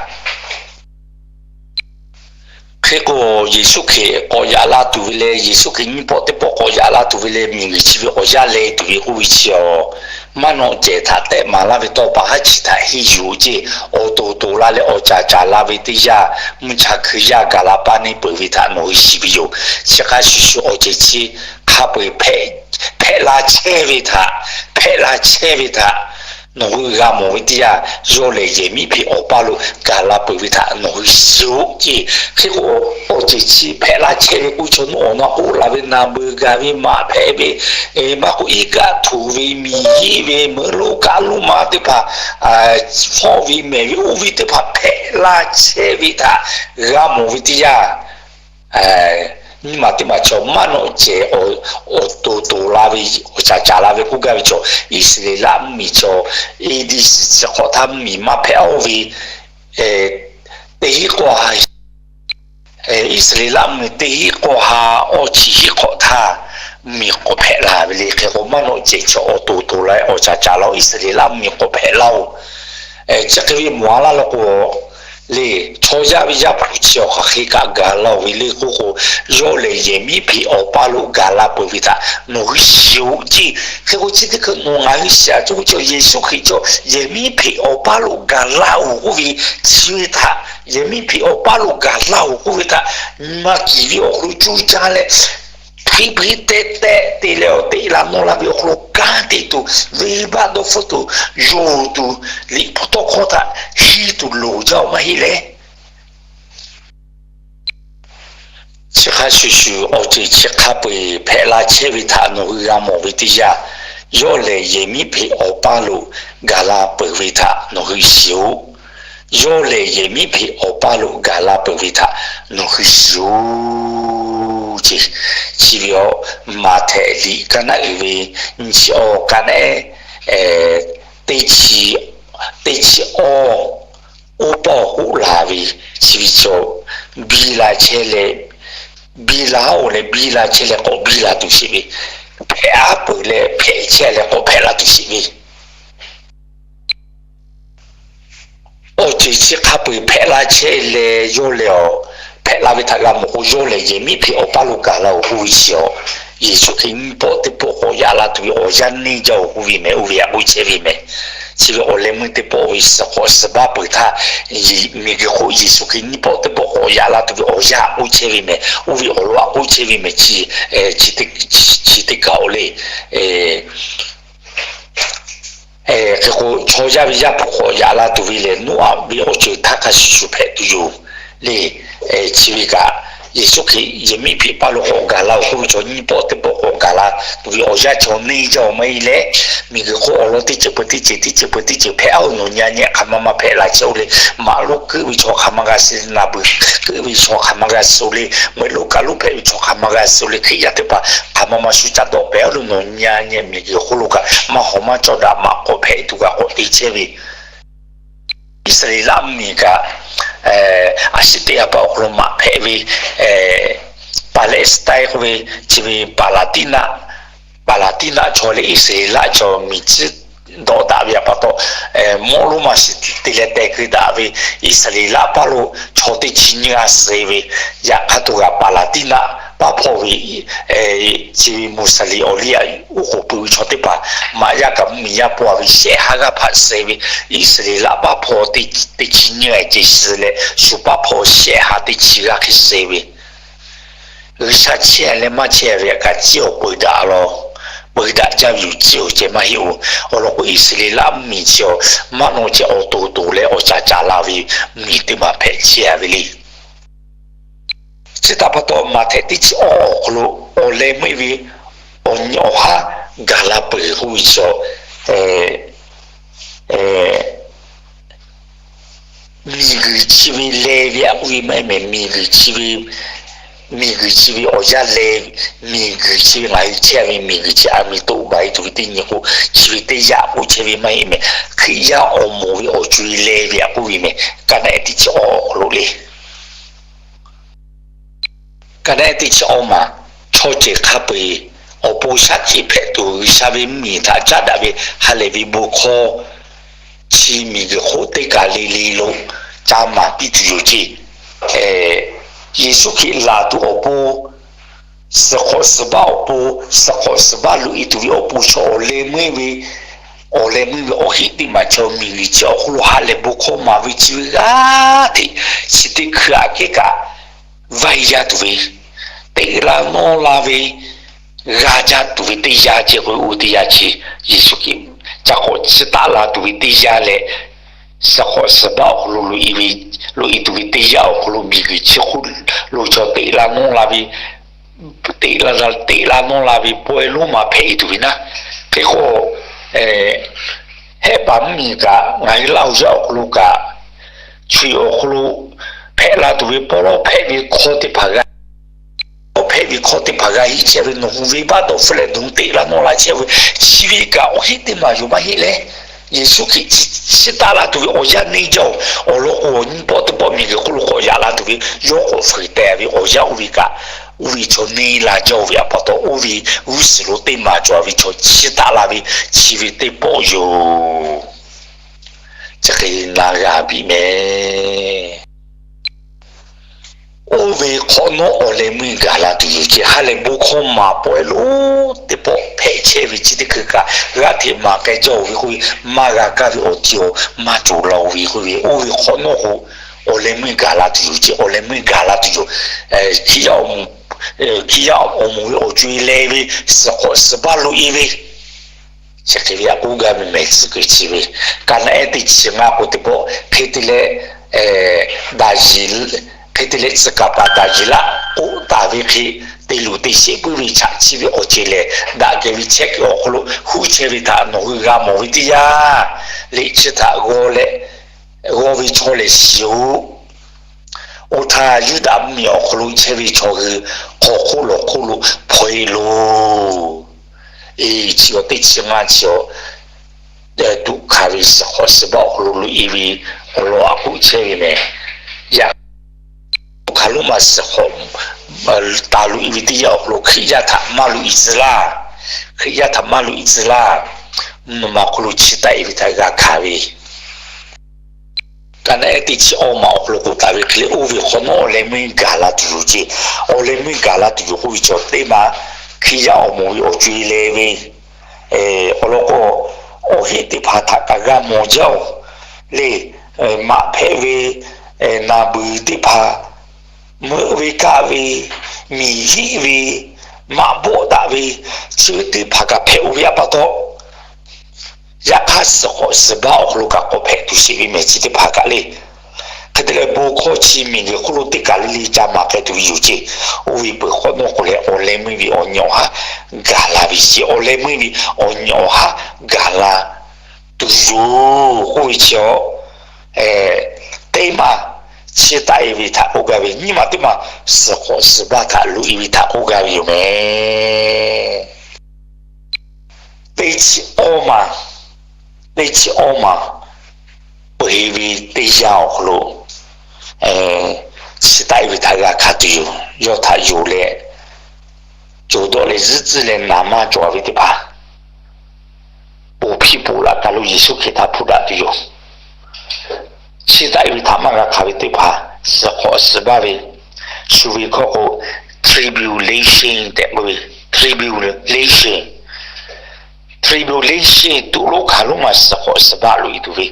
Hk'e k'o, Yeˍsuˆ Hkriꞈ k'awꞈ yaꞈ la tuˬ ve leh, Yeˍsuˆ Hkriꞈ nyiˇ pawˆ teˇ pawˆ k'awꞈ yaꞈ la tuˬ ve leh, miˬguiˬ chi ve awˬ yanˇ leh tuˬ ve k'oˆ ve chi awˬ, maˇ nawꞈ cehˬ htaꞈ tehˆ maˍ laˇ ve tawˇ pa haˉ chi htaꞈ henˇ yuˬ ceˇ. Awˬ to toˍ la leh awˬ caˍ caˍ la ve teˇ yanˇ, mvuhˇ cha hkui yaˇ gaˬ la paˇ neˇ peuˬ ve htaꞈ nawˬ hui shiˍ ve yoˬ. Chi hk'a shuˍ shuˍ awˬ cehˬ chi hk'a peu-eˬ hpehꞈ la chehˇ ve htaꞈ, hpehꞈ la chehˇ ve htaꞈ nawˬ hui g'a mawˬ ve teˇ yanˇ, yawˇ lehˬ yehˬ miˉ hpeꞈ awˬ paˇ lo gaˬ la peuˬ ve htaꞈ nawˬ hui shiˍ-oˬ ceˇ. Hk'e k'o, awˬ cehˬ chi hpehꞈ la chehˇ ve k'oˆ ve chaw, nawˬ awˬ na k'oˆ la ve, na beuꞈ gaˬ ve, maꞈ hpehꞈ ve, maˇ k'oˆ iˉ kaˆ htuꞈ ve, miˬ hiˆ ve, meuꞈ lonˉ kaˆ lonˉ ma teˇ hpaˍ, fawˆ ve mehˬ ve oˇ ve teˇ hpaˍ hpehꞈ la chehˇ ve htaꞈ g'a mawˬ ve teˇ yanˇ, nyiˇ maˬ teˇ maˬ chaw maˇ nawꞈ cehˬ, awˬ to toˍ la ve, awˬ caˍ caˍ la ve k'oˆ gaˇ ve chaw, Iˉsaˍreˍlaˆ mvuhˇmiˬ chaw, A D suhˍ chi hk'awꞈ htaˇ mvuhˇmiˬ maˇ hpehꞈ-oˬ ve, teˇ hiˆ k'awˇ ha, Iˉsaˍreˍlaˆ mvuhˇmiˬ teˇ hiˆ k'awˇ ha awˇ chi hiˆ hk'awꞈ htaˇ mvuhˇmiˬ k'awꞈ hpehꞈ la ve le. Hk'e k'o, maˇ nawꞈ cehˬ chaw awˬ to toˍ la awˬ caˍ caˍ la-oˬ, Iˉsaˍreˍlaˆ mvuhˇmiˬ k'awꞈ hpehꞈ laˇ-oˬ. Chi hk'e ve mawˬ a laˇ law k'o, le, chaw yaˇ ve Yaˇ hpu chi awˬ hk'aˬ hk'e kaꞈ gaˬ la-oˬ ve le k'oˆ k'o, yawˇ lehˬ yehˬ miˉ hpeꞈ awˬ paˇ lo gaˬ la peuˬ ve htaꞈ nawˬ hui shiˍ-oˬ ceˇ. Hk'e k'o, chi teˇ hkui nawˬ ngaˬ hui shiˍ-a coˇ ve chaw, Yeˍsuˆ Hkriꞈ chaw yehˬ miˉ hpeꞈ awˬ paˇ lo gaˬ laˇ-oˬ k'oˆ ve chi ve htaꞈ, yehˬ miˉ hpeꞈ awˬ paˇ lo gaˬ laˇ-oˬ k'oˆ ve htaꞈ, nyi ma kiˬ ve awˬ hk'aw lo cuˇ caˇ leh, hpeꞈ hpeꞈ teh teh te leh, awˬ teꞈ la nawˇ la ve awˬ hk'aw lo kanˉ te tuˬ, venˇbaˆ dawˇ hpfuhˇ tuˬ, yonˍ tuˬ, liꞈ hpu tawˇ hkawˇ htaꞈ henˇ tuˬ loˍ jaˇ-oˬ maˇ heˆ le. Chi hk'a shuˍ shuˍ, awˬ ceuˬ chi hk'a peu-eˬ hpehꞈ la chehˇ ve htaꞈ nawˬ hui g'a mawˬ ve teˇ yanˇ, yawˇ lehˬ yehˬ miˉ hpeꞈ awˬ paˇ lo gaˬ la peuˬ ve htaꞈ nawˬ hui shiˍ-oˬ. Yawˇ lehˬ yehˬ miˉ hpeꞈ awˬ paˇ lo gaˬ la peuˬ ve htaꞈ nawˬ hui shiˍ-oˬ ceˇ. Chi ve aˬ, Maꞈhtehˍ liꞈ ka naˆ uiˍ ve nyiˇ chi awˇ ka naˆ ehˉ, teˇ chi, teˇ chi awˇ, oˇ pawˆ k'oˆ laˬ ve, chi ve chaw biˇ la chehˇ leh, Biˇ la-oˬ leh biˇ la chehˇ leh k'awꞈ biˇ la tuˬ sheˍ ve, hpehꞈ-aˉ peuˬ leh hpehꞈ chehˇ leh k'awꞈ hpehꞈ la tuˬ sheˍ ve, awˬ ceuˬ chi hk'a peu-eˬ hpehꞈ la chehˇ leh yawˇ lehˬ, hpehꞈ la ve htaꞈ g'a mawˬ k'o, yawˇ lehˬ yehˬ miˉ hpeꞈ awˬ paˇ lo gaˬ la-oˬ k'oˆ ve chi-awˬ, Yeˍsuˆ Hkriꞈ nyiˇ pawˆ teˇ pawˆ k'awꞈ yaꞈ la tuˬ ve awˬ yanˇ neˇ jaˇ-oˬ k'oˆ ve mehˍ. Oˇ ve htaꞈ k'oˆ chehˇ ve mehˍ. Chi ve awˬ leh meuˇ teˇ pawˆ ve suhˍ hk'awꞈ suhˍ baˆ peuˬ htaˇ, miˬguiˬ hk'oˆ Yeˍsuˆ Hkriꞈ nyiˇ pawˆ teˇ pawˆ k'awꞈ yaꞈ la tuˬ ve awˬ yanˇ k'oˆ chehˇ ve mehˍ. Oˇ ve awˬ lawn htaꞈ k'oˆ chehˇ ve mehˍ. Chi teˇ kaˬ-oˬ le. Hk'e k'o, chaw yaˇ ve Yaˇ hpu k'awꞈ yaꞈ la tuˬ ve lehˬ, Noˉaꞈ ve awˬ ceuˬ htaˇ hk'a shuˍ shuˍ hpehꞈ tuˬ yoˬ le. Chi ve kaꞈ, Yeˍsuˆ Hkriꞈ yehˬ miˉ hpeꞈ paˇ lo k'awꞈ gaˬ la-oˬ k'oˆ ve chaw nyiˇ pawˆ teˇ pawˆ k'awꞈ gaˬ la tuˬ ve awˬ yanˇ chaw neˇ jaˇ-oˬ maˇ heˆ leh, miˬguiˬ hk'oˆ awˬ lawn teˇ ceuˬ peuˬ teˇ ceuˬ teˇ ceuˬ peuˬ teˇ ceuˬ hpehꞈ-aˉ-oˬ nawˬ nyi nyi hk'aˬ ma ma hpehꞈ la chehˇ-oˬ le. Maꞈ lonˉ keuˆ ve chaw hk'aˬ ma g'a suh, naˬ beuˬ keuˆ ve chaw hk'aˬ ma g'a suh le, meuꞈ lonˉ kaˬ lonˉ hpehꞈ ve chaw hk'aˬ ma g'a suh le, Hkriꞈ yaˇ teˇ hpaˍ hk'aˬ ma ma shu caˇ dawˆ pehˍ-aˉ lo nawˬ nyi nyi miˬguiˬ hk'oˆ lo kaꞈ maˇ hawˍ maˇ cawˇ daꞈ maꞈ k'awꞈ hpehꞈ tuˬ kaꞈ k'awꞈ te chehˇ ve Iˉsaˍreˍlaˆ mvuhˇmiˬ kaꞈ, a shu teˇ g'aˇ pa awˬ hk'aw lo maꞈ hpehꞈ ve, Paˍlehˍsiˍtaiˇ k'oˆ ve, chi ve Paˍlaˍtiˉnaˆ, Paˍlaˍtiˉnaˆ chaw leh Iˉsaˍreˍlaˆ chaw miˬ tcuhˉ dawˆ daꞈ ve pa taw, mawˆ lonˉ maˬ shiˍ te leh teh keu daꞈ ve Iˉsaˍreˍlaˆ paˇ lo chaw teˇ chi nyiˇ g'aˇ suh ve, yaꞈ hk'aˇ to g'a Paˍlaˍtiˉnaˆ paˇ hpawˇ ve, chi ve Muˍsaˍliˍ awˬ liˇ aꞈ oˉ k'oˍ pui ve chaw teˇ hpaˍ maꞈ yaˇ kaꞈ mvuhˇmiˬ yaˇ paw-a ve shehˆ ha g'aˇ hpaꞈ suh ve, Iˉsaˍreˍlaˆ paˇ hpawˇ teˇ chi nyiˇ g'aˇ ce suh leh, shu paˇ hpawˇ shehˆ ha teˇ chi g'aˇ hk'e suh ve, G'uiˬsha chehˇ leh maˇ chehˇ ve kaꞈ ciˉ awˬ peu daꞈ la, peu daꞈ jaˇ ve yoˬ, ciˉ awˬ ceh maˇ heˆ-oˬ. Awˬ lawn k'o, Iˉsaˍreˍlaˆ mvuhˇmiˬ chi-awˬ, maˇ naw ceh awˬ to to leh awˬ caˍ caˍ la ve miˬ teˇ maˬ hpehꞈ chehˇ-a ve le. Chi htaꞈ pa taw, Maꞈhtehˍ teˇ chi awˇ awˬ hk'aw lo awˬ leh meuˇ ve awˬ nyi awˬ haˉ gaˬ la peuˬ k'oˆ ve chi-awˬ, miˬguiˬ chi ve leh ve aꞈ k'oˆ ve maˇ heˆ mehˍ. Miˬguiˬ chi ve, miˬguiˬ chi ve awˬ yanˇ leh, miˬguiˬ chi ve ngaˬ hui chehˇ ve miˬguiˬ chi aˬ miˍ toˆ baˬ e tuˬ ve teˇ nyi k'o, chi ve teˇ yanˇ k'oˆ chehˇ ve maˇ heˆ mehˍ. Hkriꞈ yaˇ awˬ moˍ ve awˬ co-e leh ve aꞈ k'oˆ ve mehˍ. Ka naˆ ehˉ teˇ chi awˇ awˬ hk'aw lo le. Ka naˆ ehˉ teˇ chi awˇ maˬ, chaw ceuˬ hk'a peu-eˬ awˬ pon shaˉ hkiˆ hpehꞈ tuˬ G'uiˬsha ve mvuhˇmiˬ htaꞈ caˉ daꞈ ve ha lehˬ ve bon hkawˇ chi miˬguiˬ hk'oˆ teˇ kaˬ le le lo ca maˍ piˇ tuˬ yoˬ ceˇ. Yeˍsuˆ Hkriꞈ laˬ tuˬ awˬ pon, suhˍ hk'awꞈ suhˍ baˆ awˬ pon, suhˍ hk'awꞈ suhˍ baˆ loꞈ e tuˬ ve awˬ pon chaw awˬ leh meuˇ ve, awˬ leh meuˇ ve awˬ heˆ teˇ maˬ chaw miˬguiˬ chi awˬ hk'oˆ lo ha lehˬ bon hkawˇ maˍ ve chi ve g'aˇ hteꞈ chi teˇ hkui aꞈ kehˉ kaꞈ vaiˇ yaˇ tuˬ ve, teꞈ la nawˇ la ve, g'a jaˇ tuˬ ve teˇ yanˇ ceh k'o, oˇ teˇ yanˇ chi Yeˍsuˆ Hkriꞈ ca k'awꞈ chiˇ taˆ la tuˬ ve teˇ yanˇ leh, suhˍ hk'awꞈ suhˍ baˆ awˬ hk'aw lo loꞈ e ve, loꞈ e tuˬ ve teˇ yanˇ awˬ hk'aw lo miˬguiˬ chi hk'oˆ lo chaw teꞈ la nawˇ la ve, teꞈ la, teꞈ la nawˇ la ve pawehˇ lonˉ maˬ hpehꞈ e tuˬ ve naˉ. Hk'e k'o, Hehˆ paˍ mvuhˇmiˬ kaꞈ ngaˬ hui Laˇ huˍ yaˇ awˬ hk'aw lo kaꞈ, chi awˬ hk'aw lo hpehꞈ la tuˬ ve pawˇ lawˉ hpehꞈ ve hkawˇ teˇ hpaˍ g'a, pawˇ hpehꞈ ve hkawˇ teˇ hpaˍ g'a heˆ chehˇ ve, nawˬ hui venˇbaˆ dawˇ hpfuhˆ leh nawˬ hui teꞈ la nawˇ la chehˇ ve, chi ve kaꞈ awˬ heˆ teˇ maˬ yoˬ maˇ heˆ leh, Yeˍsuˆ Hkriꞈ chiˇ taˆ la tuˬ ve awˬ yanˇ neˇ jaˇ-oˬ. Awˬ lawn k'o, nyiˇ pawˆ teˇ pawˆ miˬguiˬ hk'oˆ lo k'awꞈ yaꞈ la tuˬ ve yawˇ k'awꞈ fuiˍ teh ve awˬ yanˇ oˇ ve kaꞈ, oˇ ve chaw neˇ la jaˇ-oˬ ve pa taw, oˇ ve g'uˇ suhˍ lo teˇ maˬ cawˬ ve chaw chiˇ taˆ la ve chi ve teˇ pawˆ yoˬ. Chi hk'e na g'a piˇ mehˍ. Oˇ ve hk'awꞈ nawˉ awˬ leh meuˇ gaˬ la tuˬ yoˬ ceˇ. Ha lehˬ bon hkawˇ maˍ pawehˇ lonˉ teˇ pawˆ hpehꞈ chehˇ ve chi teˇ hkui kaꞈ, g'aˇ hteꞈ maˍ k'ai jaˇ-oˬ ve k'oˆ ve, maˇ g'a kaˇ ve awˬ ti-oˬ maˇ cawˬ la-oˬ ve k'oˆ ve, oˇ ve hk'awꞈ nawˉ k'o, awˬ leh meuˇ gaˬ la tuˬ yoˬ ceˇ. Awˬ leh meuˇ gaˬ la tuˬ yoˬ. Hkiˇ yaˇ awˬ moˍ ve awˬ co-e leh ve, suhˍ hk'awꞈ suhˍ baˆ loꞈ e ve, chi hk'e ve aꞈ k'oˆ gaˇ ve mehˍ. Tcuh kuiˬ chi ve, ka naˆ ehˉ teˇ chi ngaˇ k'o teˇ pawˆ hk'e te leh, daꞈ yiˍ, hk'e te leh tcuh kaˍ paˍ daꞈ yiˍ laˆ k'oˆ taˍ ve hk'e, te luˬ te sheˆ puiˉ ve chaꞈ chi ve awˬ ceuˬ lehˬ, daꞈ kehˬ ve chehˇ kuiˬ awˬ hk'aw lo huˉ chehˇ ve htaꞈ nawˬ hui g'a mawˬ ve teˇ yanˇ, liꞈ chi htaꞈ g'aw leh, g'aw ve chaw lehˬ shiˍ-oꞈ. Oˇ htaˇ Yuˇdaꞈ mvuhˇmiˬ awˬ hk'aw lo chehˇ ve chaw hui hk'aw hk'oˆ lawˬ hk'oˆ lo hpaw e loˬ. Chi awˬ teˇ chi ngaˇ chi-awˬ, tuꞈ hkanˍ ve suhˍ hk'awꞈ suhˍ baˆ awˬ hk'aw lo loꞈ e ve awˬ lawn aꞈ k'oˆ chehˇ ve mehˍ. Yaꞈ hk'aˇ, hkaˍ lonˉ ma suhˍ hk'awꞈ taˍ loꞈ e ve teˇ yanˇ awˬ hk'aw lo Hkriꞈ yaˇ htaꞈ maˇ loꞈ e tcuh laˇ. Hkriꞈ yaˇ htaꞈ maˇ loꞈ e tcuh laˇ. Mvuhˇ naw ma hk'oˆ lo chiˇ taˆ e ve htaꞈ g'a hkanˍ ve ka naˆ ehˉ teˇ chi awˇ maˬ awˬ hk'aw lo k'oˆ taˍ ve hk'e leh, oˇ ve hk'awꞈ nawˉ awˬ leh meuˇ gaˬ la tuˬ yoˬ ceˇ. Awˬ leh meuˇ gaˬ la tuˬ yoˬ k'oˆ ve chi teˇ maˬ Hkriꞈ yaˇ awˬ moˍ ve awˬ co e leh ve awˬ lawn k'o, awˬ heˆ teˇ hpaˍ htaꞈ kaꞈ g'a mawˬ jaˇ-oˬ le. Maꞈ hpehꞈ ve, naˬ beuˬ teˇ hpaˍ, meuˆ ve kaˆ ve, miˬ hiˆ ve, maꞈ bawˆ daꞈ ve, chi ve teˇ hpaˍ kaꞈ hpehꞈ-o ve a pa taw, yaꞈ hk'aˇ suhˍ hk'awꞈ suhˍ baˆ awˬ hk'aw lo kaꞈ k'awꞈ hpehꞈ tuˬ sheˍ ve mehˍ chi teˇ hpaˍ kaꞈ le. Hk'e te leh bon hkawˇ chi miˬguiˬ hk'oˆ lo teˇ kaˬ le le ca maˍ k'ai tuˬ ve yoˬ ceˇ. Oˇ ve peuˬ hk'awꞈ nawˉ k'o leh awˬ leh meuˇ ve awˬ nyi awˬ haˉ gaˬ la ve ceˇ. Awˬ leh meuˇ ve awˬ nyi awˬ haˉ gaˬ la tuˬ yoˬ k'oˆ ve chi-a, teˇ maˬ chiˇ taˆ e ve htaꞈ k'oˆ gaˇ ve, nyiˇ maˬ teˇ maˬ suhˍ hk'awꞈ suhˍ baˆ htaꞈ loꞈ e ve htaꞈ k'oˆ gaˇ ve yoˬ mehˍ. Teˇ chi awˇ maˬ, teˇ chi awˇ maˬ peuˬ e ve teˇ yanˇ awˬ hk'aw lo chiˇ taˆ e ve htaꞈ g'a hkanˍ tuˬ yoˬ. Yawˇ htaꞈ yonˍ leh, cawˬ dawˆ leh zuhˆ tcuhˉ leh naˍ maˇ cawˬ ve teˇ hpaˍ, ponˬ hpiˇ ponˬ laꞈ kaˬ lo Yeˍsuˆ Hkriꞈ htaꞈ hpuˇ daꞈ tuˬ yoˬ. Chiˇ taˆ e ve htaꞈ maˇ g'a hkanˍ ve teˇ hpaˍ suhˍ hk'awꞈ suhˍ baˆ ve, shu ve hkawˇ k'o, tribulation tehꞈ k'oˆ ve, tribulation, tribulation tuꞈ lonˉ hkanˍ lonˉ maˬ suhˍ hk'awꞈ suhˍ baˆ loꞈ e tuˬ ve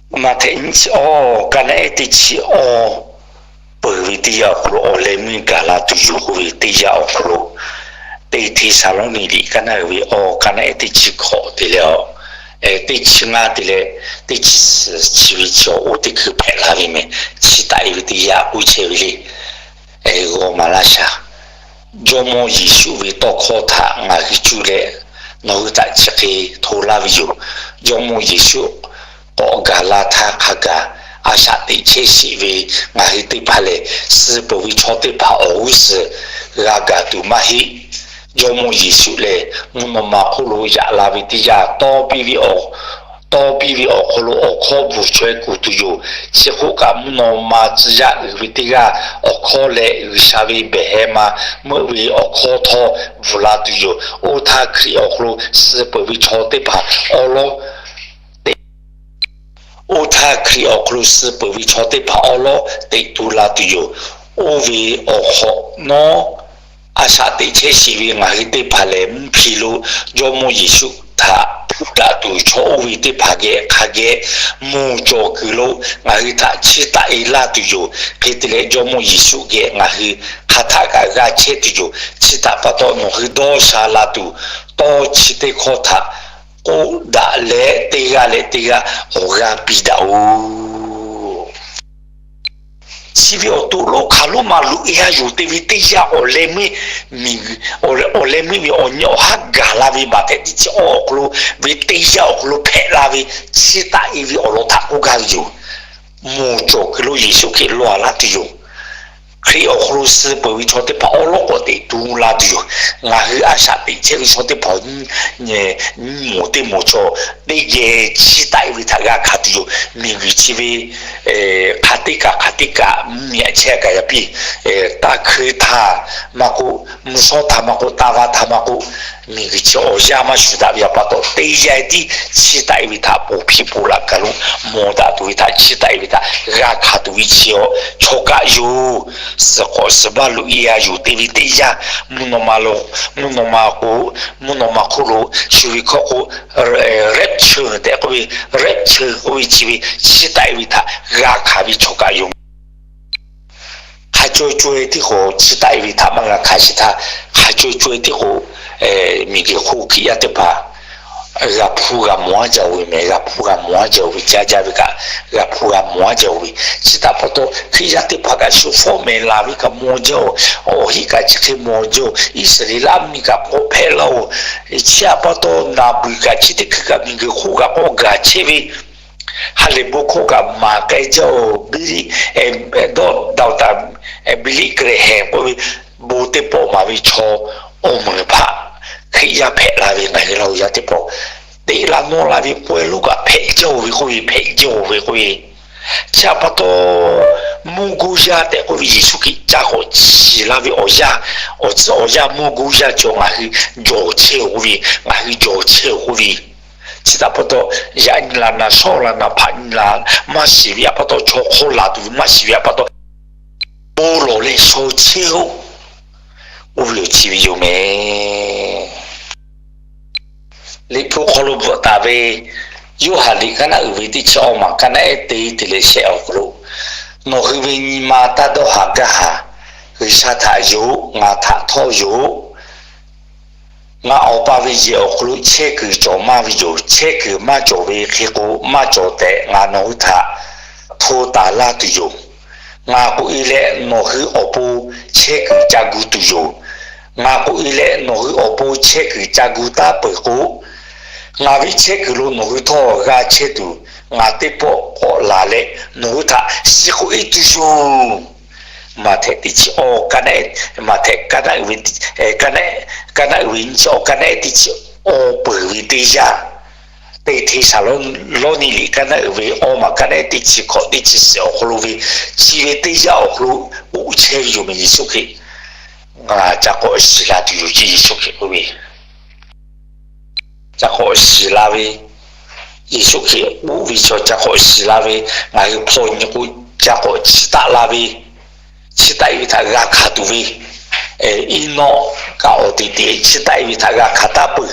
Maꞈhtehˍ nyiˇ chi awˇ, ka naˆ ehˉ teˇ chi awˇ peuˬ ve teˇ yanˇ awˬ hk'aw lo awˬ leh meuˇ gaˬ la tuˬ yoˬ k'oˆ ve teˇ yanˇ awˬ hk'aw lo, teˇ Hteˇsaˍlawˇniˆ liꞈ ka naˆ uiˍ ve awˇ, ka naˆ ehˉ teˇ chi hkawꞈ te leh, teˇ chi ngaˇ te leh, teˇ chi suhˍ chi ve chi awˬ oˇ teˇ hkui hpehꞈ la ve mehˍ. Chiˇ taˆ e ve teˇ yanˇ k'oˆ chehˇ ve le. G'aw maˍ laˇ shaˍ. Jawˇmawˇ Yeˍsuˆ ve tawˇ hkawˇ htaꞈ ngaˬ hui cuˇ leh nawˬ hui htaꞈ chi hk'e hto laˇ ve yoˬ. Jawˇmawˇ Yeˍsuˆ k'awꞈ gaˬ la htaˇ hk'a gaˬ a shaꞈ teꞈ chehˇ sheˍ ve ngaˬ hui teˇ hpaˍ lehˬ, suh peuˬ ve chaw teˇ hpaˍ awˬ g'uˇ suhˍ g'a gaˬ tuˬ maˇ heˆ. Jawˇmawˇ Yeˍsuˆ lehˬ, mvuhˇ naw ma hk'oˆ lo yaꞈ la ve teˇ yanˇ, tawˇ piˇ ve awˬ hk'aw lo awˬ hkawˇ bvuhˬ chaweh kuˬ tuˬ yoˬ. Chi hk'oˆ kaꞈ, mvuhˇ naw ma tcuh yaˇ uiˍ ve teˇ g'aˇ awˬ hkawˇ leh G'uiˬsha ve behˬ heh ma meuˆ ve awˬ hkawˇ htawˇ bvuhˬ la tuˬ yoˬ. Oˇ htaˇ Hkriꞈ awˬ hk'aw lo suh peuˬ ve chaw teˇ hpaˍ awˉ lawˉ te, oˇ htaˇ Hkriꞈ awˬ hk'aw lo suh peuˬ ve chaw teˇ hpaˍ awˉ lawˉ teꞈ tu la tuˬ yoˬ. Oˇ ve awˬ hk'awꞈ nawˉ, a shaꞈ teꞈ chehˇ sheˍ ve ngaˬ hui teˇ hpaˍ lehˬ, mvuhˇ hpi lo Jawˇmawˇ Yeˍsuˆ htaꞈ hpuˇ daꞈ tuˬ chaw oˇ ve teˇ hpaˍ geh hk'a geh mvuhˇ cawˬ kuiˬ lo ngaˬ hui htaꞈ chiˇ taˆ e laˇ tuˬ yoˬ. Hk'e te leh, Jawˇmawˇ Yeˍsuˆ geh ngaˬ hui hk'aˬ htaˆ kaꞈ g'a chehˇ tuˬ yoˬ. Chi htaꞈ pa taw, nawˬ hui dawˇ sha la tuˬ, tawˇ chi teˇ hkawˇ htaꞈ k'oˆ daꞈ leh, teˇ g'aˇ leh teˇ g'aˇ awˬ g'aˇ piˇ daꞈ-oˬ. Chi ve awˬ to lonˉ hk'aˬ lonˉ ma loꞈ e a yoˬ te ve teˇ yanˇ, awˬ leh meuˇ miˬguiˬ, awˬ leh meuˇ ve awˬ nyi awˬ haˉ gaˬ la ve Maꞈhtehˍ teˇ chi awˇ awˬ hk'aw lo ve teˇ yanˇ awˬ hk'aw lo hpehꞈ la ve, chiˇ taˆ e ve awˬ lawn htaꞈ k'oˆ gaˇ ve yoˬ. Mvuhˇ cawˬ kuiˬ lo Yeˍsuˆ Hkriꞈ lawˬ a laˇ tuˬ yoˬ. Hkriꞈ awˬ hk'aw lo suh peuˬ ve chaw teˇ hpaˍ awˉ lawˉ k'awꞈ teꞈ tu la tuˬ yoˬ. Ngaˬ hui a shaꞈ teꞈ chehˇ ve chaw teˇ hpaˍ nyi moˍ teˇ moˍ chaw teˇ geh chiˇ taˆ e ve htaꞈ g'a hkanˍ tuˬ yoˬ. Miˬguiˬ chi ve hk'aˬ teˇ kaꞈ hk'aˬ teˇ kaꞈ mvuhˇmiˬ aꞈ chehˇ kaꞈ yaꞈ piˇ, taˇ hkui htaˇ maˇ k'oˆ, mvuhˇ shawˉ htaˇ maˇ k'oˆ, taˇ g'aˇ htaˇ maˇ k'oˆ, miˬguiˬ chi awˬ yanˇ maˇ shuˍ daꞈ ve a pa taw, teˇ yanˇ tiˉ chiˇ taˆ e ve htaꞈ ponˬ hpiˇ ponˬ laꞈ kaˬ lo mawˬ daꞈ tuˬ ve htaꞈ chiˇ taˆ e ve htaꞈ g'a hkanˍ tuˬ ve chi awˬ chaw kaꞈ yoˬ. Suhˍ hk'awꞈ suhˍ baˇ loꞈ e a yoˬ te ve teˇ yanˇ, mvuhˇ naw ma lo, mvuhˇ naw ma k'o, mvuhˇ naw ma hk'oˆ lo shu ve hkawˇ k'o, rapture tehꞈ k'oˆ ve, rapture k'oˆ ve chi ve chiˇ taˆ e ve htaꞈ g'a hkanˍ ve chaw kaꞈ yoˬ. Hk'a caw caw e tiˉ k'o chiˇ taˆ e ve htaꞈ maˇ g'a hkanˍ sheˍ htaˇ, hk'a caw caw e tiˉ k'o, miˬguiˬ hk'oˆ Hkriꞈ yaˇ teˇ hpaˍ g'a hpuˇ g'a mawˬ aˉ jaˇ-oˬ ve mehˍ. G'a hpuˇ g'a mawˬ aˉ jaˇ-oˬ ve, ca jaˇ ve kaꞈ g'a hpuˇ g'a mawˬ aˉ jaˇ-oˬ ve. Chi htaꞈ pa taw, Hkriꞈ yaˇ teˇ hpaˍ kaꞈ shu fawˉ mehˍ laˬ ve kaꞈ mawˬ jaˇ-oˬ. Awˬ heˆ kaꞈ chi hk'e mawˬ jaˇ-oˬ. Iˉsaˍreˍlaˆ miˬ kaꞈ k'awꞈ hpehꞈ laˇ-oˬ. Chi htaꞈ pa taw, naˍ beuˬ kaꞈ chi teˇ hkui kaꞈ miˬguiˬ hk'oˆ kaꞈ k'awꞈ gaˬ chehˇ ve, ha lehˬ bon hkawˇ kaꞈ maˍ k'ai jaˇ-oˬ. Dawˇ daꞈ-oˬ taˍ, Billy Graham k'oˆ ve bon teˇ pawˆ maˍ ve chaw awˬ meuˍ hpaꞈ Hkriꞈ yaˇ hpehꞈ la ve ngaˬ hui Laˇ huˍ yaˇ teˇ pawˆ teꞈ la nawˇ la ve pawehˇ lonˉ kaꞈ hpehꞈ jaˇ-oˬ ve k'oˆ ve, hpehꞈ jaˇ-oˬ ve k'oˆ ve. Chi htaꞈ pa taw, mvuhˇ guˇ yaˇ tehꞈ k'oˆ ve Yeˍsuˆ Hkriꞈ ca k'awꞈ shiˍ la ve awˬ yanˇ, awˬ tcuhˉ awˬ yanˇ mvuhˇ guˇ yaˇ cawˬ ngaˬ hui jawˬ chehˇ-oˬ k'oˆ ve, ngaˬ hui jawˬ chehˇ-oˬ k'oˆ ve, chi htaꞈ pa taw, yaꞈ nyi la naˍ shawˉ la naˍ hpaꞈ nyi la, maˇ shiˍ ve htaꞈ pa taw, chaw hk'aw laˬ tuˬ ve maˇ shiˍ ve htaꞈ pa taw, bon lawˬ leh shaw chehˇ-oˆ k'oˆ ve awˬ chi ve yoˬ mehˍ. Liꞈ hpu hk'aw lo bvuhꞈ taˍ ve Yoˇhanˬ liꞈ kaˇ naˆ uiˍ ve teˇ chi awˇ maˬ kaˇ naˆ ehˉ te te leh shehˆ awˬ hk'aw lo, nawˬ hui ve nyi ma taˇ dawˇ haˍ gaˇ haˍ. G'uiˬsha htaꞈ yonˍ-oꞈ, ngaˬ htaꞈ htawˇ yonˍ-oꞈ. Ngaˬ Awˬ pa ve yehˬ awˬ hk'aw lo chehˇ kuiˬ cawˬ maˇ ve yoˬ. Chehˇ kuiˬ maˇ cawˬ ve hk'e k'o, maˇ cawˬ tehꞈ ngaˬ nawˬ hui htaꞈ hto taˍ laˇ tuˬ yoˬ. Ngaˬ k'oꞈ e leh nawˬ hui awˬ pon chehˇ kuiˬ ca gu tuˬ yoˬ. Ngaˬ k'oꞈ e leh nawˬ hui awˬ pon chehˇ kuiˬ ca gu taˉ peuˬ k'o, ngaˬ ve chehˇ kuiˬ lo nawˬ hui htawˇ g'a chehˇ tuˬ, ngaˬ teˇ pawˆ k'awꞈ laˬ leh nawˬ hui htaꞈ shiˍ k'oꞈ e tuˬ yoˬ. Maꞈhtehˍ teˇ chi awˇ, Maꞈhtehˍ kaˇ naˆ uiˍ ve, kaˇ naˆ uiˍ ve nyiˇ chi awˇ, kaˇ naˆ ehˉ teˇ chi awˇ peuˬ ve teˇ yanˇ, Teˇ Hteˇsaˍlawˇniˆ liꞈ kaˇ naˆ uiˍ ve awˇ maˬ kaˇ naˆ ehˉ teˇ chi hkawꞈ teˇ chi suhˍ awˬ hk'aw lo ve, chi ve teˇ yanˇ awˬ hk'aw lo k'oˆ chehˇ ve yoˬ mehˍ. Yeˍsuˆ Hkriꞈ ngaˬ ca k'awꞈ shiˍ la tuˬ yoˬ ce Yeˍsuˆ Hkriꞈ k'oˆ ve. Ca k'awꞈ shiˍ la ve, Yeˍsuˆ Hkriꞈ k'oˆ ve chaw ca k'awꞈ shiˍ la ve, ngaˬ hui hpaw nyi k'o, ca k'awꞈ chiˇ taˆ la ve, chiˇ taˆ e ve htaꞈ g'a hkanˍ tuˬ ve, Eˇnawˆ kaꞈ awˬ teꞈ teꞈ chiˇ taˆ e ve htaꞈ g'a hkanˍ taˉ peuˬ.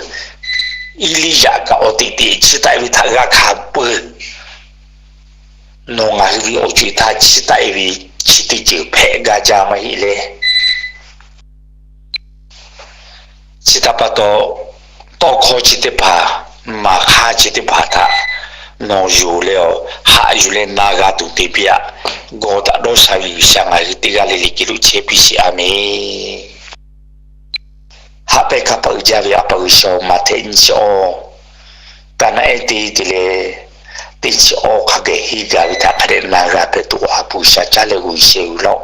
Eˇliˇyaꞈ kaꞈ awˬ teꞈ teꞈ chiˇ taˆ e ve htaꞈ g'a hkanˍ peuˬ. Nawˬ ngaˬ hui ve awˬ co-e htaˇ chiˇ taˆ e ve chi teˇ ceuˬ hpehꞈ gaˇ jaˇ maˇ heˆ leh, chi htaꞈ pa taw, tawˇ hkawˇ chi teˇ hpaˍ, maˍ hk'aˇ chi teˇ hpaˍ htaꞈ nawˬ yonˍ leh awˬ haꞈ yuˬ leh na g'a tuˬ te piˇ-aꞈ. Gawˬ htaꞈ dawˇ sha ve G'uiˬsha ngaˬ hui teˇ g'aˇ le le geh lo chehˇ piˇ sheˍ. A menˍ. Haꞈ pehnˇ hkanˇ paˆ uiˍ jaˇ ve A pa G'uiˬsha-oˬ, Maꞈhtehˍ nyiˇ chi awˇ, kaˇ naˆ ehˉ teˇ te leh teˇ chi awˇ hk'a geh henˇ gaˬ ve htaꞈ hk'a dehꞈ na g'a hpehꞈ tuˬ Awˬ ha hpu G'uiˬsha caˉ leh g'aw yuˬ sheh ve laˇ-oˆ.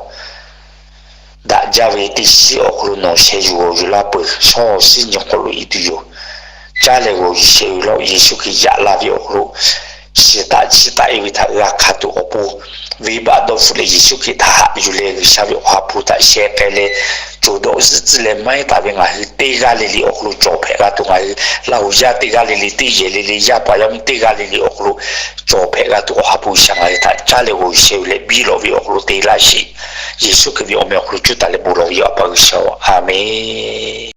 Daꞈ jaˇ ve teˇ shiˉ awˬ hk'aw lo nawˬ sheh yuˬ g'aw yuˬ laˇ peuˬ. Shawˉ shiˉ nyi hk'aw lo iˉ tuˬ yoˬ. Caˉ leh g'aw yuˬ sheh ve laˇ-oˆ. Yeˍsuˆ Hkriꞈ yaꞈ la ve awˬ hk'aw lo shiˍ taˆ chiˇ taˆ e ve htaꞈ g'a hkanˍ tuˬ awˬ pon, venˇbaˆ dawˇ hpfuhˆ leh Yeˍsuˆ Hkriꞈ htaꞈ haꞈ yuˬ leh G'uiˬsha ve Awˬ ha hpu htaꞈ sheh k'ai leh, co dawˆ zuhˆ tcuhˉ leh maˇ heˆ taˍ ve ngaˬ hui teˇ g'aˇ le le awˬ hk'aw lo cawˬ hpehꞈ g'a tuˬ, ngaˬ hui Laˇ huˍ yaˇ teˇ g'aˇ le le teˇ yehˬ le le yaˇ paˍ yaˇ miˇ teˇ g'aˇ le le awˬ hk'aw lo cawˬ hpehꞈ g'a tuˬ Awˬ ha hpu G'uiˬsha ngaˬ hui htaꞈ caˉ leh g'aw yuˬ sheh ve leh biˇ lawꞈ ve awˬ hk'aw lo te laˇ sheˍ. Yeˍsuˆ Hkriꞈ ve awˬ meh awˬ hk'aw lo cuˇ taˍ leh bon lawˬ ve yoˬ, A pa G'uiˬsha-oˬ, a menˍ.